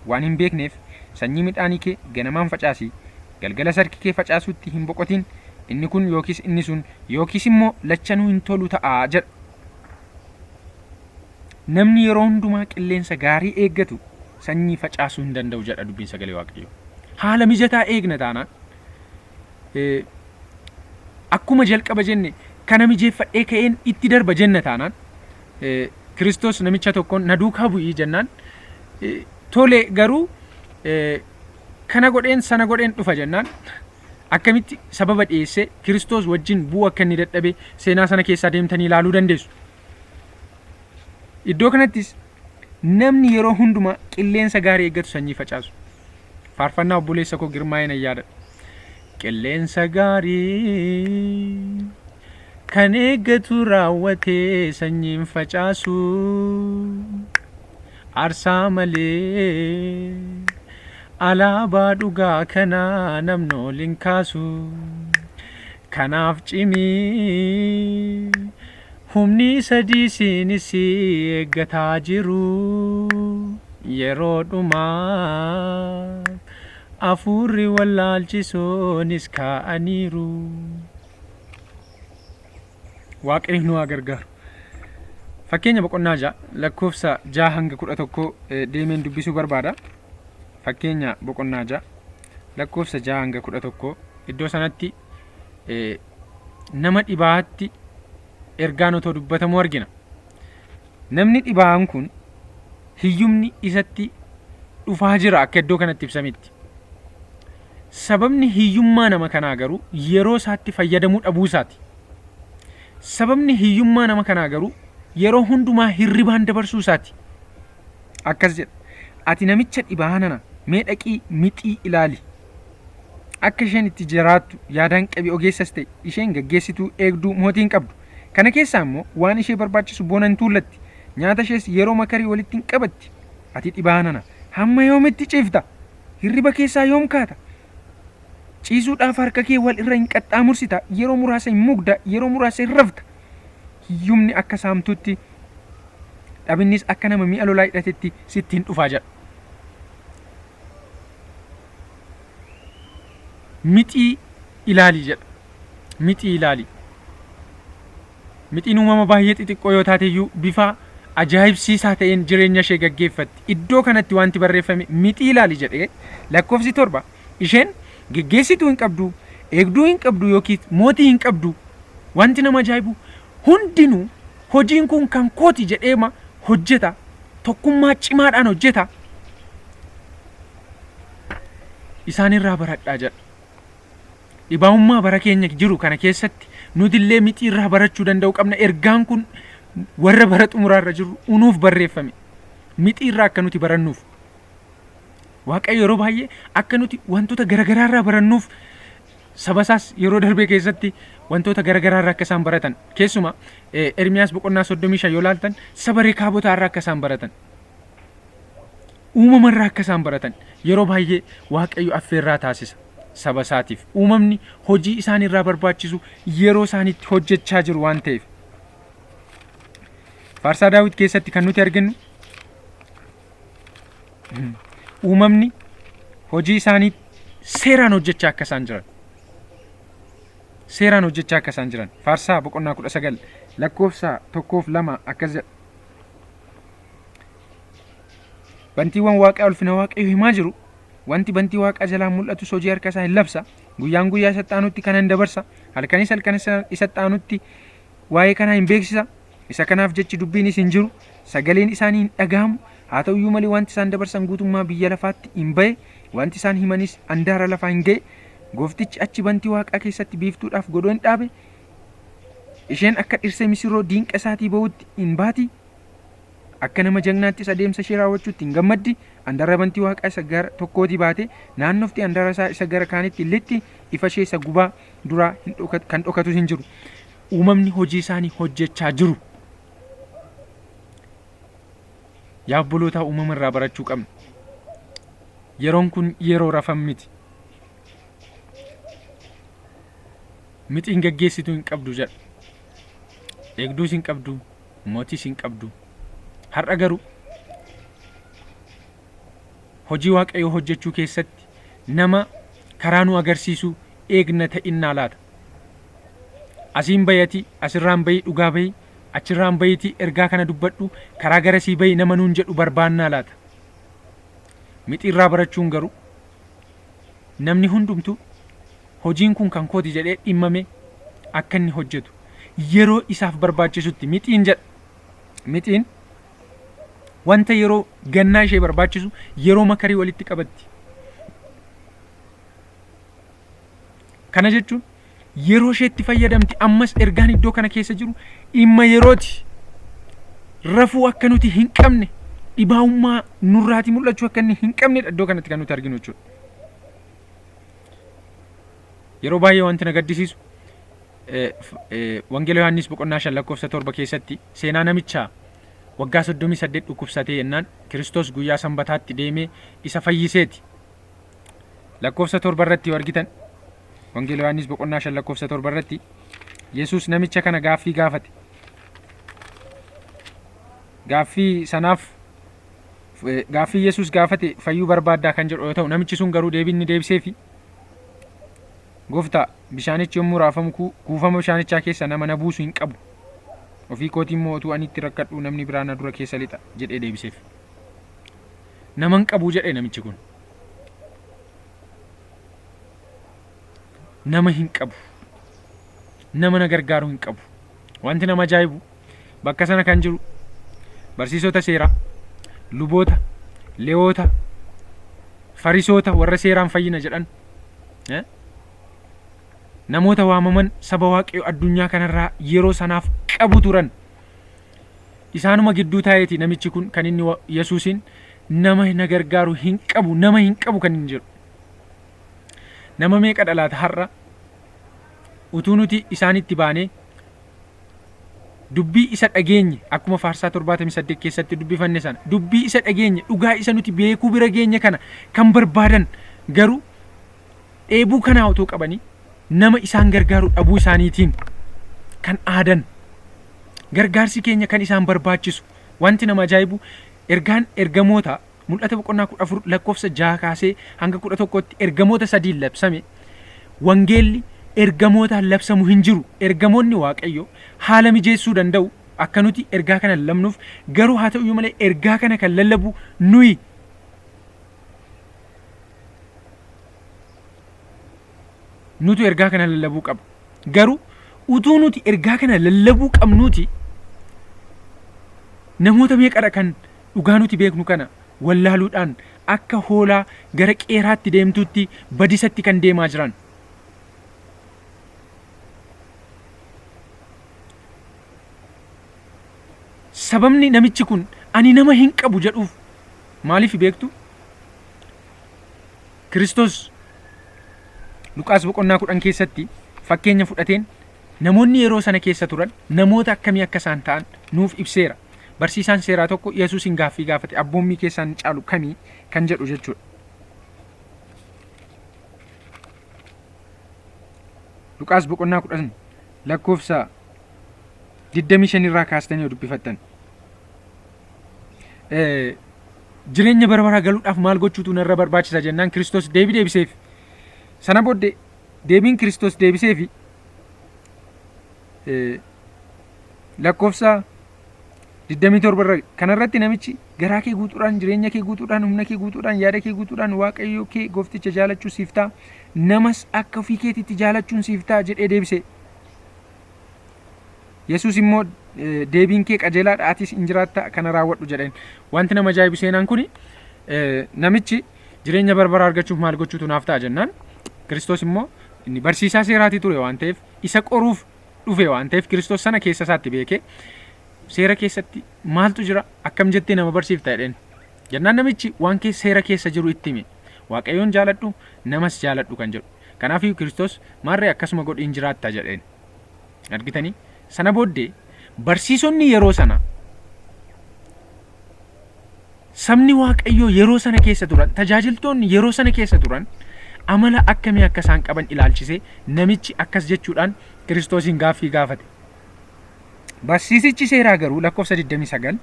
waan hin beekneef, sanyii midhaanii kee ganamaan facaasi, galgalas harki kee facaasuutti hin boqotin, inni kun yookiis inni sun yookiis immoo lachanuu hin tolu ta'a jedha. Namni yeroo hundumaa qilleensa gaarii eeggatu sanyii facaasuu hin danda'u jedha dubbiin sagalee Waaqayyoo. Haala mijataa eegna taanaan, akkuma jalqaba jenne kana mijeeffadhee ka'een itti darba jenna taanaan, Kiristoos namicha tokkoon na duukaa bu'ii jennaan, tole garuu kana godheen sana godheen dhufa jennaan, akkamitti sababa dhiyeessee Kiristoos wajjin bu'uu akka inni dadhabe seenaa sana keessaa deemtanii ilaaluu dandeessu. Iddoo kanattis namni yeroo hundumaa qilleensa gaarii eeggatu sanyii facaasu. Faarfannaa obboleessa koo Girmaa'ee nan yaadadha. Qilleensa gaarii kan eeggatu raawwatee sanyiin facaasu, aarsaa malee alaabaa dhugaa kanaa namni ol hin kaasu. Kanaaf cimii, humni sadii siinis eeggataa jiru. Yeroo dhumaa hafuurri wallaalchisoonis kaa'aniiru. Waaqayyo nu haa gargaaru. Fakkeenya boqonnaa 6 lakkoofsa 6 hanga 11 deemeen dubbisuu barbaada. Fakkeenya boqonnaa 6 lakkoofsa 6 hanga 11, iddoo sanatti Nama dhibaa'aatti ergaan otoo dubbatamuu argina. Namni dhibaa'aan kun hiyyumni isatti dhufaa jira akka iddoo kanatti ibsametti. Sababni hiyyummaa nama kanaa garuu yeroo isaatti fayyadamuu dhabuu isaati. Sababni hiyyummaa nama kanaa garuu yeroo hundumaa hirribaan dabarsuu isaati. Akkas jedha. Ati namicha dhibaa'aa nana mee dhaqii mixii ilaali. Akka isheen itti jiraattu yaadaan qabi ogeessas ta'e isheen gaggeessituu eegduu mootii hin qabdu. Kana keessaa immoo waan ishee barbaachisu bona hin tuullatti. Nyaata ishees yeroo makarii walitti hin qabatti. Ati dhibaa'aa nana hamma yoomitti ciifta? Hirriba keessaa yoom kaata? Ciisuudhaaf harka kee wal irra hin qaxxaamursita, yeroo muraasa hin mugda, yeroo muraasa hin rafta. Hiyyumni akka saamtuutti, dhabinnis akka nama mi'a lolaa hidhatetti sitti hin dhufaa jedha. Mixii ilaali jedha. Mixii ilaali. Mixiin uumama baay'ee xixiqqoo yoo taate iyyuu bifa ajaa'ibsiisaa ta'een jireenya ishee gaggeeffatti. Iddoo kanatti wanti barreeffame mixii ilaali jedhee lakkoofsi 7 isheen geggeessituu hin qabdu, eegduu hin qabdu yookiis mootii hin qabdu. Wanti nama ajaa'ibu hundinuu hojiin kun kan kooti jedheema hojjeta. Tokkummaa cimaadhaan hojjeta. Isaan irraa baradhaa jedha. Dhibaa'ummaa bara keenya jiru kana keessatti nuti illee mixii irraa barachuu danda'uu qabna. Ergaan kun warra bara xumuraa irra jirru unuuf barreeffame. Mixii irraa akka nuti barannuuf. Waaqayyo yeroo baay'ee akka nuti wantoota garaagaraa irraa barannuuf saba isaas yeroo darbee keessatti wantoota garaagaraa irraa akka isaan baratan keessumaa Ermiyaas boqonnaa 35 yoo ilaaltan saba Rekaabotaa irraa akka isaan baratan. Uumama irraa akka isaan baratan yeroo baay'ee Waaqayyo affeerraa taasisa saba isaatiif. Uumamni hojii isaan irraa barbaachisu yeroo isaanitti hojjechaa jiru waan ta'eef. Faarsaa Daawit keessatti kan nuti arginu uumamni hojii isaanii seeraan hojjechaa akka isaan jiran. Seeraan hojjechaa akka isaan jiran. Faarsaa boqonnaa 19 lakkoofsa 1 fi 2 akkas jedha. Bantiiwwan waaqaa ulfina Waaqayyo himaa jiru. Wanti bantii waaqaa jalaan mul'atus hojii harka isaa hin labsa. Guyyaan guyyaa isatti aanutti kana hin dabarsa. Halkanis halkan isatti aanutti waa'ee kanaa hin beeksisa. Isa kanaaf jechi dubbiinis hin jiru. Sagaleen isaanii hin dhaga'amu. Haa ta'uyyuu malee wanti isaan dabarsan guutummaa biyya lafaatti hin ba'e. Wanti isaan himanis andaara lafaa hin ga'e. Gooftichi achi bantii waaqaa keessatti biiftuudhaaf godoo hin dhaabe. Isheen akka dhirsee misirroo diinqa isaatii ba'utti hin baati. Akka nama jagnaattis adeemsa ishee raawwachuutti hin gammaddi. Andaara bantii waaqaa isa gara tokkootii baatee, naannoftee andaara isaa isa gara kaanitti hin lixxi, ifa ishee isa gubaa duraa hin dhokat, kan dhokatus hin jiru. Uumamni hojii isaanii hojjechaa jiru. Yaa obbolootaa uumama irraa barachuu qabna. Yeroon kun yeroo rafan miti. Mixiin gaggeessituu hin qabdu jedha. Eegduus hin qabdu, mootiis hin qabdu. Har'a garuu hojii Waaqayyoo hojjechuu keessatti nama karaa nu agarsiisu eegna ta'innaa laata? Asiin bahi ati, asirraan bahi dhugaa bahi, achirraan bahiitii ergaa kana dubbadhu, karaa garasii bahi nama nuun jedhu barbaannaa laata? Mixiirraa barachuun garuu namni hundumtuu hojiin kun kan kooti jedhee dhimmame akka inni hojjetu yeroo isaaf barbaachisutti mixiin jedha. Mixiin wanta yeroo gannaa ishee barbaachisu yeroo makarii walitti qabatti. Kana jechuun yeroo isheetti fayyadamti ammas ergaan iddoo kana keessa jiru dhimma yerooti. Rafuu akka nuti hin qabne dhibaa'ummaa nurraati mul'achuu akka inni hin qabnedha iddoo kanatti kan nuti arginu jechuudha. Yeroo baay'ee wanti na gaddisiisu Wangeela Yohaannis boqonnaa 5 lakkoofsa 7 keessatti seenaa namicha waggaa 38 dhukkubsatee jennaan Kiristoos guyyaa sanbataatti deemee isa fayyiseeti. Lakkoofsa 7 irratti yoo argitan Wangeela Yohaannis boqonnaa 5 lakkoofsa 7 irratti Yesuus namicha kana gaaffii gaafate. Gaaffii sanaaf gaaffii Yesuus gaafate fayyuu barbaaddaa kan jedhu yoo ta'u namichi sun garuu deebii inni deebiseefi Gooftaa, bishaanichi yommuu raafamu kuufama bishaanichaa keessa nama na buusu hin qabu. Ofii kootii immoo utuu ani itti rakkadhuu namni biraa na dura keessa lixa jedhee deebiseef. Nama hin qabu jedhe namichi kun. Nama hin qabu. Nama na gargaaru hin qabu. Wanti nama ajaa'ibu bakka sana kan jiru barsiisota seeraa, luboota, lewoota, farisoota warra seeraan fayyina jedhan namoota waamaman saba Waaqayyo addunyaa kanarraa yeroo sanaaf qabu turan. Isaanuma gidduu taa'eeti namichi kun kan inni Yesuusiin nama na gargaaru hin qabu, nama hin qabu kan inni jedhu. Nama meeqa dhalaata har'a utuu nuti isaanitti baanee dubbii isa dhageenye akkuma faarsaa 78 keessatti dubbifanne sana dubbii isa dhageenye dhugaa isa nuti beekuu bira geenye kana kan barbaadan garuu dheebuu kanaa utuu qabanii nama isaan gargaaru dhabuu isaaniitiin kan aadan gargaarsi keenya kan isaan barbaachisu. Wanti nama ajaa'ibu ergaan ergamoota Mul'ata boqonnaa 14 lakkoofsa 6 kaasee hanga 11tti ergamoota sadiin labsame. Wangeelli ergamootaan labsamu hin jiru. Ergamoonni Waaqayyo haala mijeessuu danda'u akka nuti ergaa kana lallabnuuf, garuu haa ta'uyyuu malee ergaa kana kan lallabu nuyi. Nutu ergaa kana lallabuu qaba. Garuu utuu nuti ergaa kana lallabuu qabnuuti namoota meeqadha kan dhugaa nuti beeknu kana wallaaluudhaan akka hoolaa gara qeeraatti deemtuutti badisatti kan deemaa jiran. Sababni namichi kun ani nama hin qabu jedhuuf maaliif beektu? Kiristoos Luqaas boqonnaa 10 keessatti fakkeenya fudhateen namoonni yeroo sana keessa turan namoota akkamii akka isaan ta'an nuuf ibseera. Barsiisaan seeraa tokko Yesuusin gaaffii gaafate abboommii keessaa inni caalu kamii kan jedhu jechuudha. Luqaas boqonnaa 10 lakkoofsa 25 irraa kaastanii yoo dubbifattan. Jireenya bara baraa galuudhaaf maal gochuutu narra barbaachisa jennaan Kiristoos deebii deebiseef. Sana booddee deebiin Kiristoos deebiseefi lakkoofsa 27 irra kanarratti namichi garaa kee guutuudhaan jireenya kee guutuudhaan humna kee guutuudhaan yaada kee guutuudhaan Waaqayyo kee goofticha jaalachuu siif ta'a namas akka ofii keetiitti jaalachuun siif ta'a jedhee deebise. Yesuus immoo deebiin kee qajeelaadha atis in jiraatta kana raawwadhu jedheen. Wanti nama ajaa'ibu seenaan kuni namichi jireenya bara baraa argachuuf maal gochuutu naaf ta'a jennaan Kiristoos immoo inni barsiisaa seeraatii ture waan ta'eef isa qoruuf dhufe waan ta'eef Kiristoos sana keessa isaatti beekee seera keessatti maaltu jira akkam jettee nama barsiifta jedheen. Jennaan namichi waan seera keessa jiru itti hime. Waaqayyoon jaaladhu namas jaaladhu kan jedhu. Kanaafiyyuu Kiristoos maarree akkasuma godhi in jiraatta jedheen. Argitanii? Sana booddee barsiisonni yeroo sana sabni Waaqayyoo yeroo sana keessa turan, tajaajiltoonni yeroo sana keessa turan amala akkamii akka isaan qaban ilaalchisee namichi akkas jechuudhaan Kiristoosiin gaaffii gaafate. Barsiisichi seeraa garuu lakkoofsa 29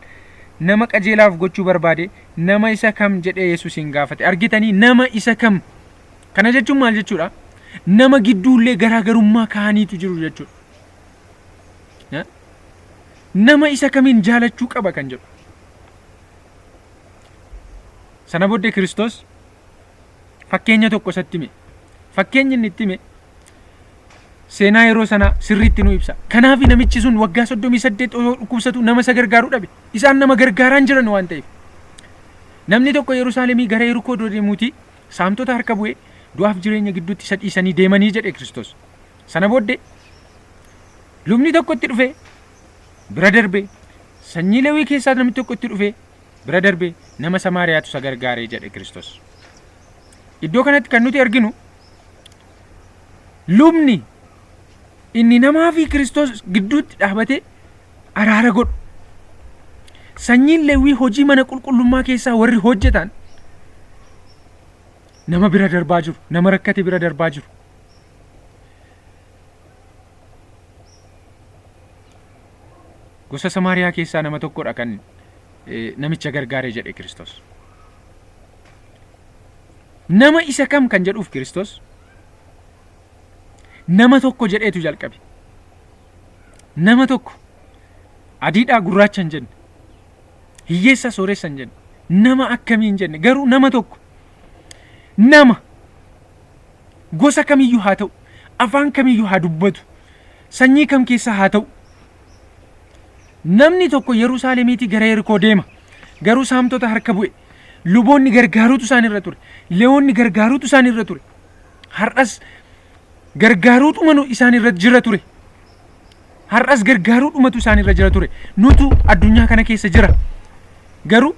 nama qajeelaaf gochuu barbaade nama isa kam jedhee Yesuusiin gaafate. Argitanii nama isa kam? Kana jechuun maal jechuudha? Nama gidduullee garaagarummaa kaaniitu jiru jechuudha. Nama isa kamiin jaalachuu qaba kan jedhu. Sana booddee Kiristoos fakkeenya tokko isatti hime. Fakkeenyi inni itti hime seenaa yeroo sanaa sirriitti nu ibsa. Kanaaf namichi sun waggaa 38 osoo dhukkubsatu nama isa gargaaru dhabe. Isaan nama gargaaraan jiran waan ta'eef. Namni tokko Yerusaalemii gara Yerikoo deemuuti saamtota harka bu'ee du'aaf jireenya gidduutti isa dhiisanii deemanii jedhe Kiristoos. Sana booddee lubni tokko itti dhufee bira darbe sanyii Lewii keessaa namni tokko itti dhufee bira darbe nama Samaariyaatu isa gargaaree jedhe Kiristoos. Iddoo kanatti kan nuti arginu lubni inni namaa fi Kiristoos gidduutti dhaabatee araara godhu. Sanyiin Lewwii hojii mana qulqullummaa keessaa warri hojjetan nama bira darbaa jiru, nama rakkate bira darbaa jiru. Gosa Samaariyaa keessaa nama tokkodha kan namicha gargaare jedhe Kiristoos. Nama isa kam kan jedhuuf Kiristoos nama tokko jedheetu jalqabe. Nama tokko adiidhaa gurraacha hin jenne, hiyyeessa sooressa hin jenne, nama akkamii hin jenne, garuu nama tokko nama gosa kamiyyuu haa ta'u, afaan kamiyyuu haa dubbatu, Sanyii kam keessaa haa ta'u. Namni tokko Yerusaalemiitii gara Yerikoo deema. Garuu saamtota harka bu'e. Luboonni gargaaruutu isaan irra ture. Lewoonni gargaaruutu isaan irra ture. Har'as gargaaruudhuma isaan irra jira ture. Har'as gargaaruudhumatu isaan irra jira ture. Nutu addunyaa kana keessa jira. Garuu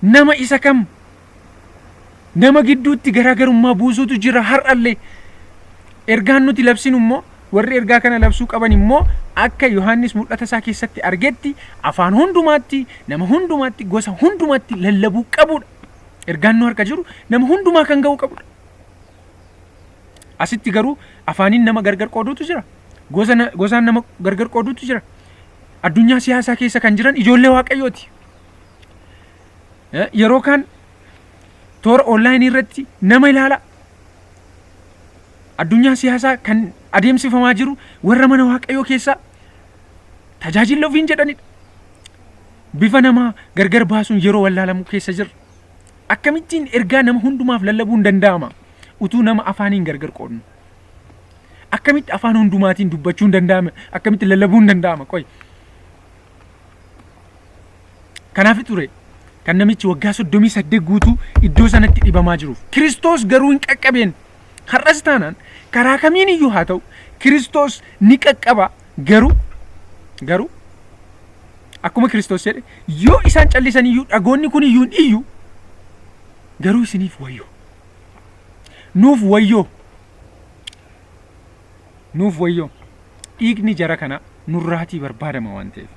nama isa kam nama gidduutti garaagarummaa buusuutu jira har'allee. Ergaan nuti labsinu immoo warri ergaa kana labsuu qaban immoo akka Yohaannis mul'ata isaa keessatti argetti afaan hundumaatti, nama hundumaatti, gosa hundumaatti lallabuu qabudha. Ergaan nu harka jiru nama hundumaa kan ga'uu qabudha. Asitti garuu afaaniin nama gargar qooduutu jira. Gosa gosaan nama gargar qooduutu jira. Addunyaa siyaasaa keessa kan jiran ijoollee Waaqayyooti. Yeroo kaan toora onlaayinii irratti nama ilaala. Addunyaa siyaasaa kan adeemsifamaa jiru warra mana Waaqayyoo keessaa tajaajila ofiin jedhanidha. Bifa namaa gargar baasuun yeroo wallaalamu keessa jirra. Akkamittiin ergaa nama hundumaaf lallabuun danda'ama? Utuu nama afaaniin gargar qoodnu. Akkamitti afaan hundumaatiin dubbachuun danda'ama? Akkamitti lallabuun danda'ama? Qoy. Kanaaf ture kan namichi waggaa 38 guutuu iddoo sanatti dhibamaa jiruuf. Kiristoos garuu hin qaqqabeen. Har'as taanaan karaa kamiin iyyuu haa ta'u Kiristoos ni qaqqaba garuu garuu akkuma Kiristoos jedhe yoo isaan callisan iyyuu dhagoonni kun iyyuu hin iyyu garuu isiniif wayyoo. Nuuf wayyoo. Nuuf wayyoo. Dhiigni jara kana nurraatii barbaadama waan ta'eef.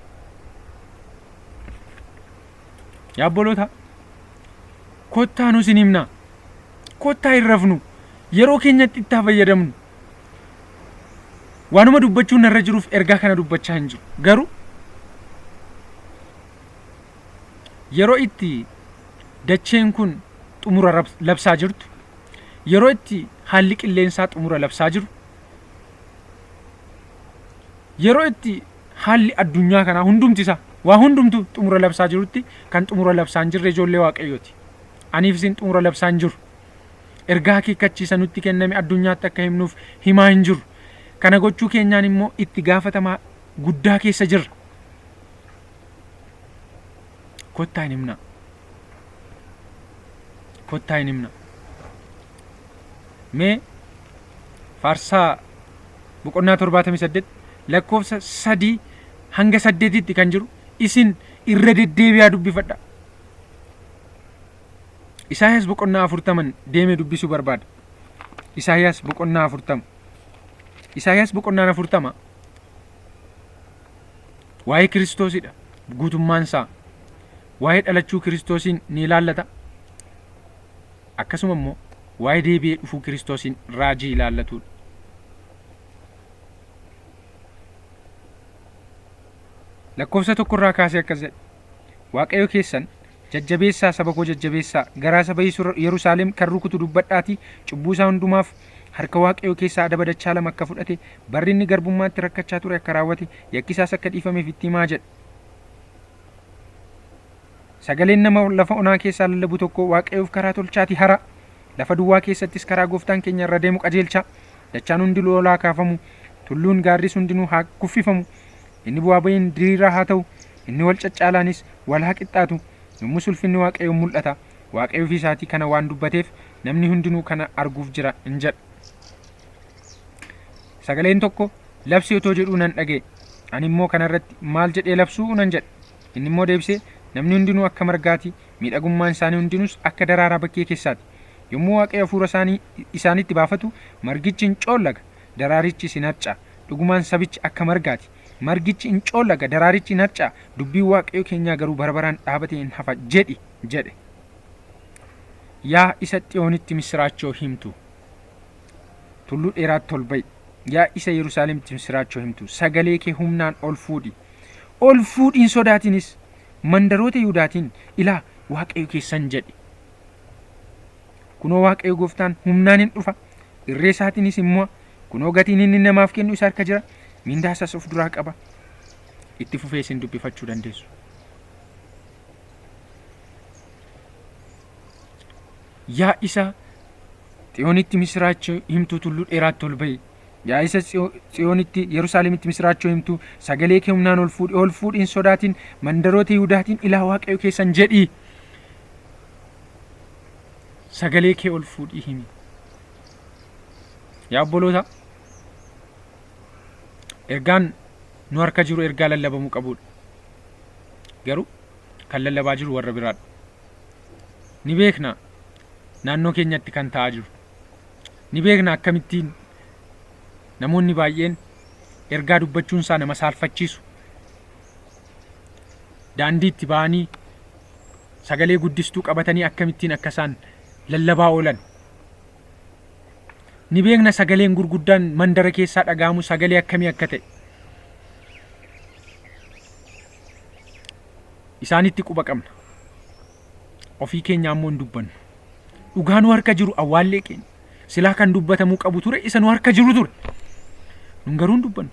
Yaa obboloota kottaa nu isin himna. Kottaa hin rafnu. Yeroo keenyatti itti haa fayyadamnu. Waanuma dubbachuun narra jiruuf ergaa kana dubbachaa hin jiru. Garuu yeroo itti dacheen kun xumura labsaa jirtu, yeroo itti haalli qilleensaa xumura labsaa jiru, yeroo itti haalli addunyaa kanaa hundumti isaa waa hundumtu xumura labsaa jirutti kan xumura labsaa hin jirre ijoollee Waaqayyooti. Aniif isin xumura labsaa hin jiru. Ergaa akeekkachiisa nutti kenname addunyaatti akka himnuuf himaa hin jirru. Kana gochuu keenyaan immoo itti gaafatamaa guddaa keessa jirra. Kottaa hin himnaa. Kottaa hin himnaa. Mee Faarsaa boqonnaa 78 lakkoofsa 3 hanga 8tti kan jiru isin irra deddeebi'aa dubbifadha. Isaayyaas boqonnaa 40 deemee dubbisuu barbaada. Isaayyaas boqonnaa 40. Isaayyaas boqonnaan 40 waa'ee Kiristoosidha guutummaan isaa. Waa'ee dhalachuu Kiristoosiin ni ilaallata. Akkasuma immoo waa'ee deebi'ee dhufuu Kiristoosiin raajii ilaallatudha. Lakkoofsa tokkorraa kaasee akkas jedha. Waaqayyo keessan Jajjabeessaa, saba koo jajjabeessaa! Garaa saba Yerusaalem kan rukutu dubbadhaatii, cubbuu isaa hundumaaf harka Waaqayyoo keessaa adaba dachaa lama akka fudhate, barri inni garbummaatti rakkachaa ture akka raawwate, yakki isaas akka dhiifameef itti himaa jedhe. Sagaleen nama lafa onaa keessaa lallabu tokkoo, Waaqayyoof karaa tolchaatii haraa! Lafa duwwaa keessattis karaa gooftaan keenya irra deemu qajeelchaa! Dachaan hundinuu ol haa kaafamu, tulluun gaarris hundinuu haa kuffifamu, Inni bu'aa ba'iin diriiraa haa ta'u, inni wal caccaalaanis wal haa qixxaatu. Yommus ulfinni Waaqayyoo in mul'ata, Waaqayyo ofii isaatii kana waan dubbateef, namni hundinuu kana arguuf jira in jedha. Sagaleen tokko, Labsi otoo jedhuu nan dhaga'e. Ani immoo kana irratti maal jedhee labsuu? nan jedhe. Inni immoo deebisee, Namni hundinuu akka margaa ti, miidhagummaan isaanii hundinuus akka daraaraa bakkee keessaa ti. Yommuu Waaqayyo hafuura isaanii isaanitti baafatu, margichi in coollaga, daraarichis in harca'a. Dhugumaan sabichi akka margaa ti. Margichi in coollaga, daraarichi in harca'a, dubbiin Waaqayyo keenyaa garuu bara baraan dhaabatee in hafa jedhi jedhe. Yaa isa Xiyoonitti missiraachoo himtu, tulluu dheeraatti ol ba'i. Yaa isa Yerusaalemitti missiraachoo himtu, sagalee kee humnaan ol fuudhi. Ol fuudhi hin sodaatinis. Mandaroota Yihuudaatiin, Ilaa, Waaqayyo keessan jedhi. Kunoo Waaqayyo gooftaan humnaan in dhufa, irree isaatiinis in mo'a. Kunoo gatiin inni namaaf kennu isa harka jira, mindaa isaas of duraa qaba. Itti fufee isin dubbifachuu dandeessu. Yaa isa Xiyoonitti misiraachoo himtuu tulluu dheeraatti ol ba'i. Yaa isa Tsiyoonitti, Yerusaalemitti misiraachoo himtu, sagalee kee humnaan ol fuudhi, ol fuudhi hin sodaatin, mandaroota Yihuudaatiin ilaa Waaqayyo keessan jedhi. Sagalee kee ol fuudhii himi. Yaa obboloota, ergaan nu harka jiru ergaa lallabamuu qabudha. Garuu kan lallabaa jiru warra biraadha. Ni beekna naannoo keenyatti kan ta'aa jiru. Ni beekna akkamittiin namoonni baay'een ergaa dubbachuun isaa nama saalfachiisu. Daandii itti ba'anii sagalee guddistuu qabatanii akkamittiin akka isaan lallabaa oolan. Ni beekna sagaleen gurguddaan mandara keessaa dhaga'amu sagalee akkamii akka ta'e. Isaanitti quba qabna. Ofii keenyaa immoo hin dubbannu. Dhugaa nu harka jiru awwaallee keenya. Silaa kan dubbatamuu qabu ture isa nu harka jiru ture. Nun garuu hin dubbannu.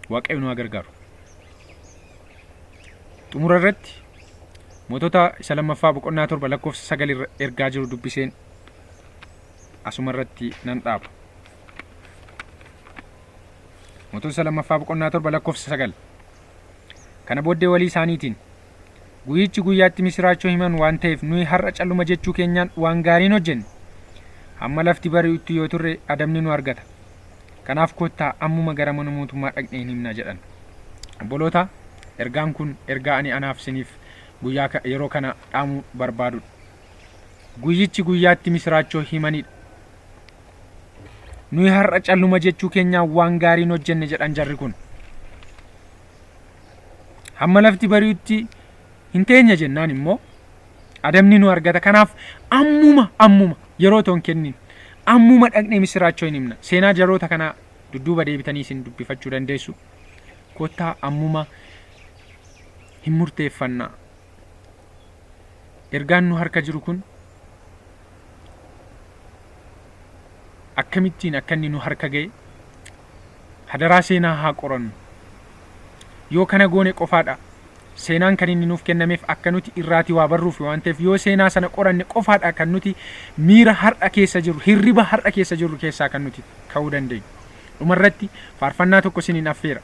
Waaqayyo nu haa gargaaru. Xumura irratti mootota isa lammaffaa boqonnaa 7 lakkoofsa 9 irra ergaa jiru dubbiseen asuma irratti nan dhaaba. Mootota isa lammaffaa boqonnaa 7 lakkoofsa 9. Kana booddee walii isaaniitiin, Guyyichi guyyaatti misiraachoo himan waan ta'eef nuyi har'a calluma jechuu keenyaan waan gaarii hin hojjenne. Hamma lafti bari'utti yoo turre adabni nu argata. Kanaaf kottaa ammuma gara mana mootummaa dhaqnee hin himnaa jedhan. Obboloota, ergaan kun ergaa ani anaaf isiniif guyyaa yeroo kana dhaamuu barbaadudha. Guyyichi guyyaatti misiraachoo himanidha. Nuyi har'a calluma jechuu keenyaan waan gaarii hin hojjenne jedhan jarri kun. Hamma lafti bari'utti hin teenya jennaan immoo adabni nu argata. Kanaaf ammuma ammuma yeroo otoo hin kennin ammuma dhaqnee misiraachoo hin himna. Seenaa jaroota kanaa dudduuba deebitanii isin dubbifachuu dandeessu. Kottaa ammuma hin murteeffannaa. Ergaan nu harka jiru kun akkamittiin akka inni nu harka ga'e hadaraa seenaa haa qorannu. Yoo kana goone qofaadha seenaan kan inni nuuf kennameef akka nuti irraatii waa barruuf waan ta'eef yoo seenaa sana qoranne qofaadha kan nuti miira har'a keessa jirru hirriba har'a keessa jirru keessaa kan nuti ka'uu dandeenyu. Dhumarratti faarfannaa tokko isiniin affeera.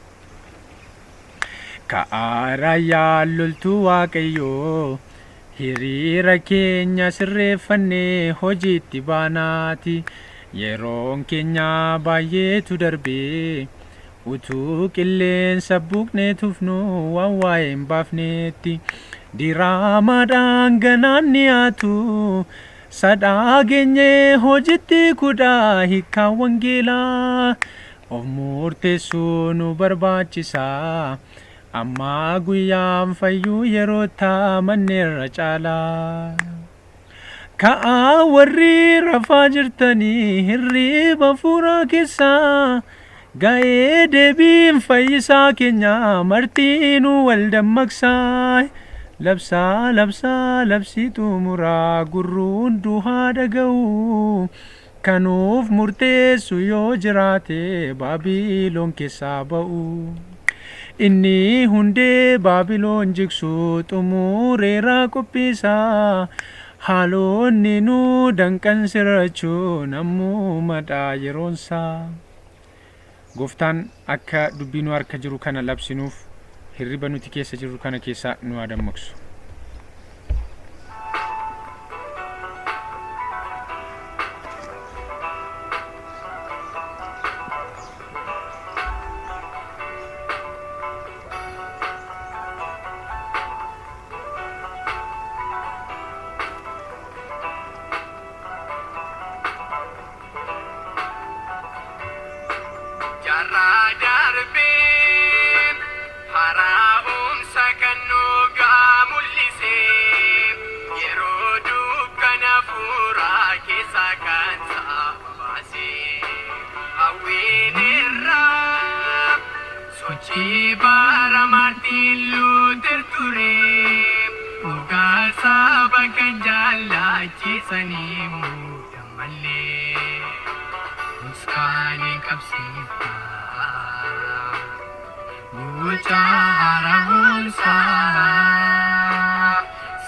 Ka'aa raayyaa loltuu Waaqayyoo hiriira keenya sirreeffannee hojiitti baanaati. Yeroon keenya baay'eetu darbee utuu qilleensa buuqnee tufnu waan waa'ee hin baafnetti. Diraamaadhaan ganaan dhiyaatu sadhaa geenyee hojitti kudhaa hiikkaan wangeelaa. Of murteessuu nu barbaachisa. Ammaa guyyaan fayyuu yeroo taamanneerra caalaa. Ka'aa warri rafaa jirtanii hirriiba fuuraa keessaa ga'ee deebiin fayyisaa keenya martiinuu wal dammaqsaa. Labsaa labsaa labsii xumuraa gurruun duhaa dhaga'u. Kanuuf murteessu yoo jiraate Baabiloon keessaa ba'u. Inni hundee Baabiloon jigsu xumureera qophiisaa. Haalonni nu danqan sirrachuun ammumadha yeroonsaa. Gooftaan akka dubbii nu harka jiru kana labsinuuf hirriba nuti keessa jirru kana keessaa nu haa dammaqsu. Jaarraa darbee haaraa'umsa kan dhugaa mul'ise yeroo dukkana fuuraa keessaa kan saba baase hawwiin irraa sochii bara Maartiin Luuter ture dhugaa saba kan jaallachiisanii muudan malee. Muskaanii qabsiifta. Guutaa haara'umsaa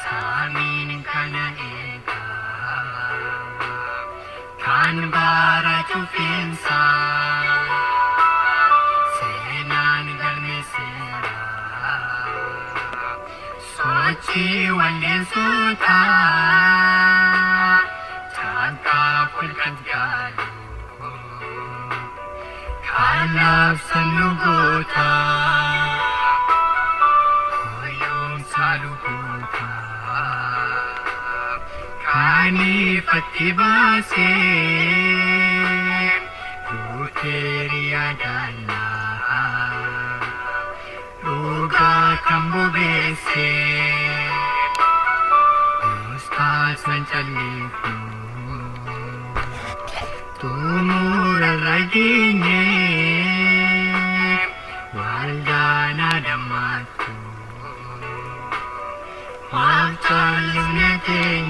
saamiin kana eega. Kan bara cufiinsaa. Nuti walleessota taankaaf wal gargaaru kanaaf sannu goota hoyoomsa luboota kan ifatti baasee Luuteeri yaadannaa dhugaa kan bobeesse Ustaasan callifnu xumura irra geenye waldaan adammaattu maaf callifne teenye.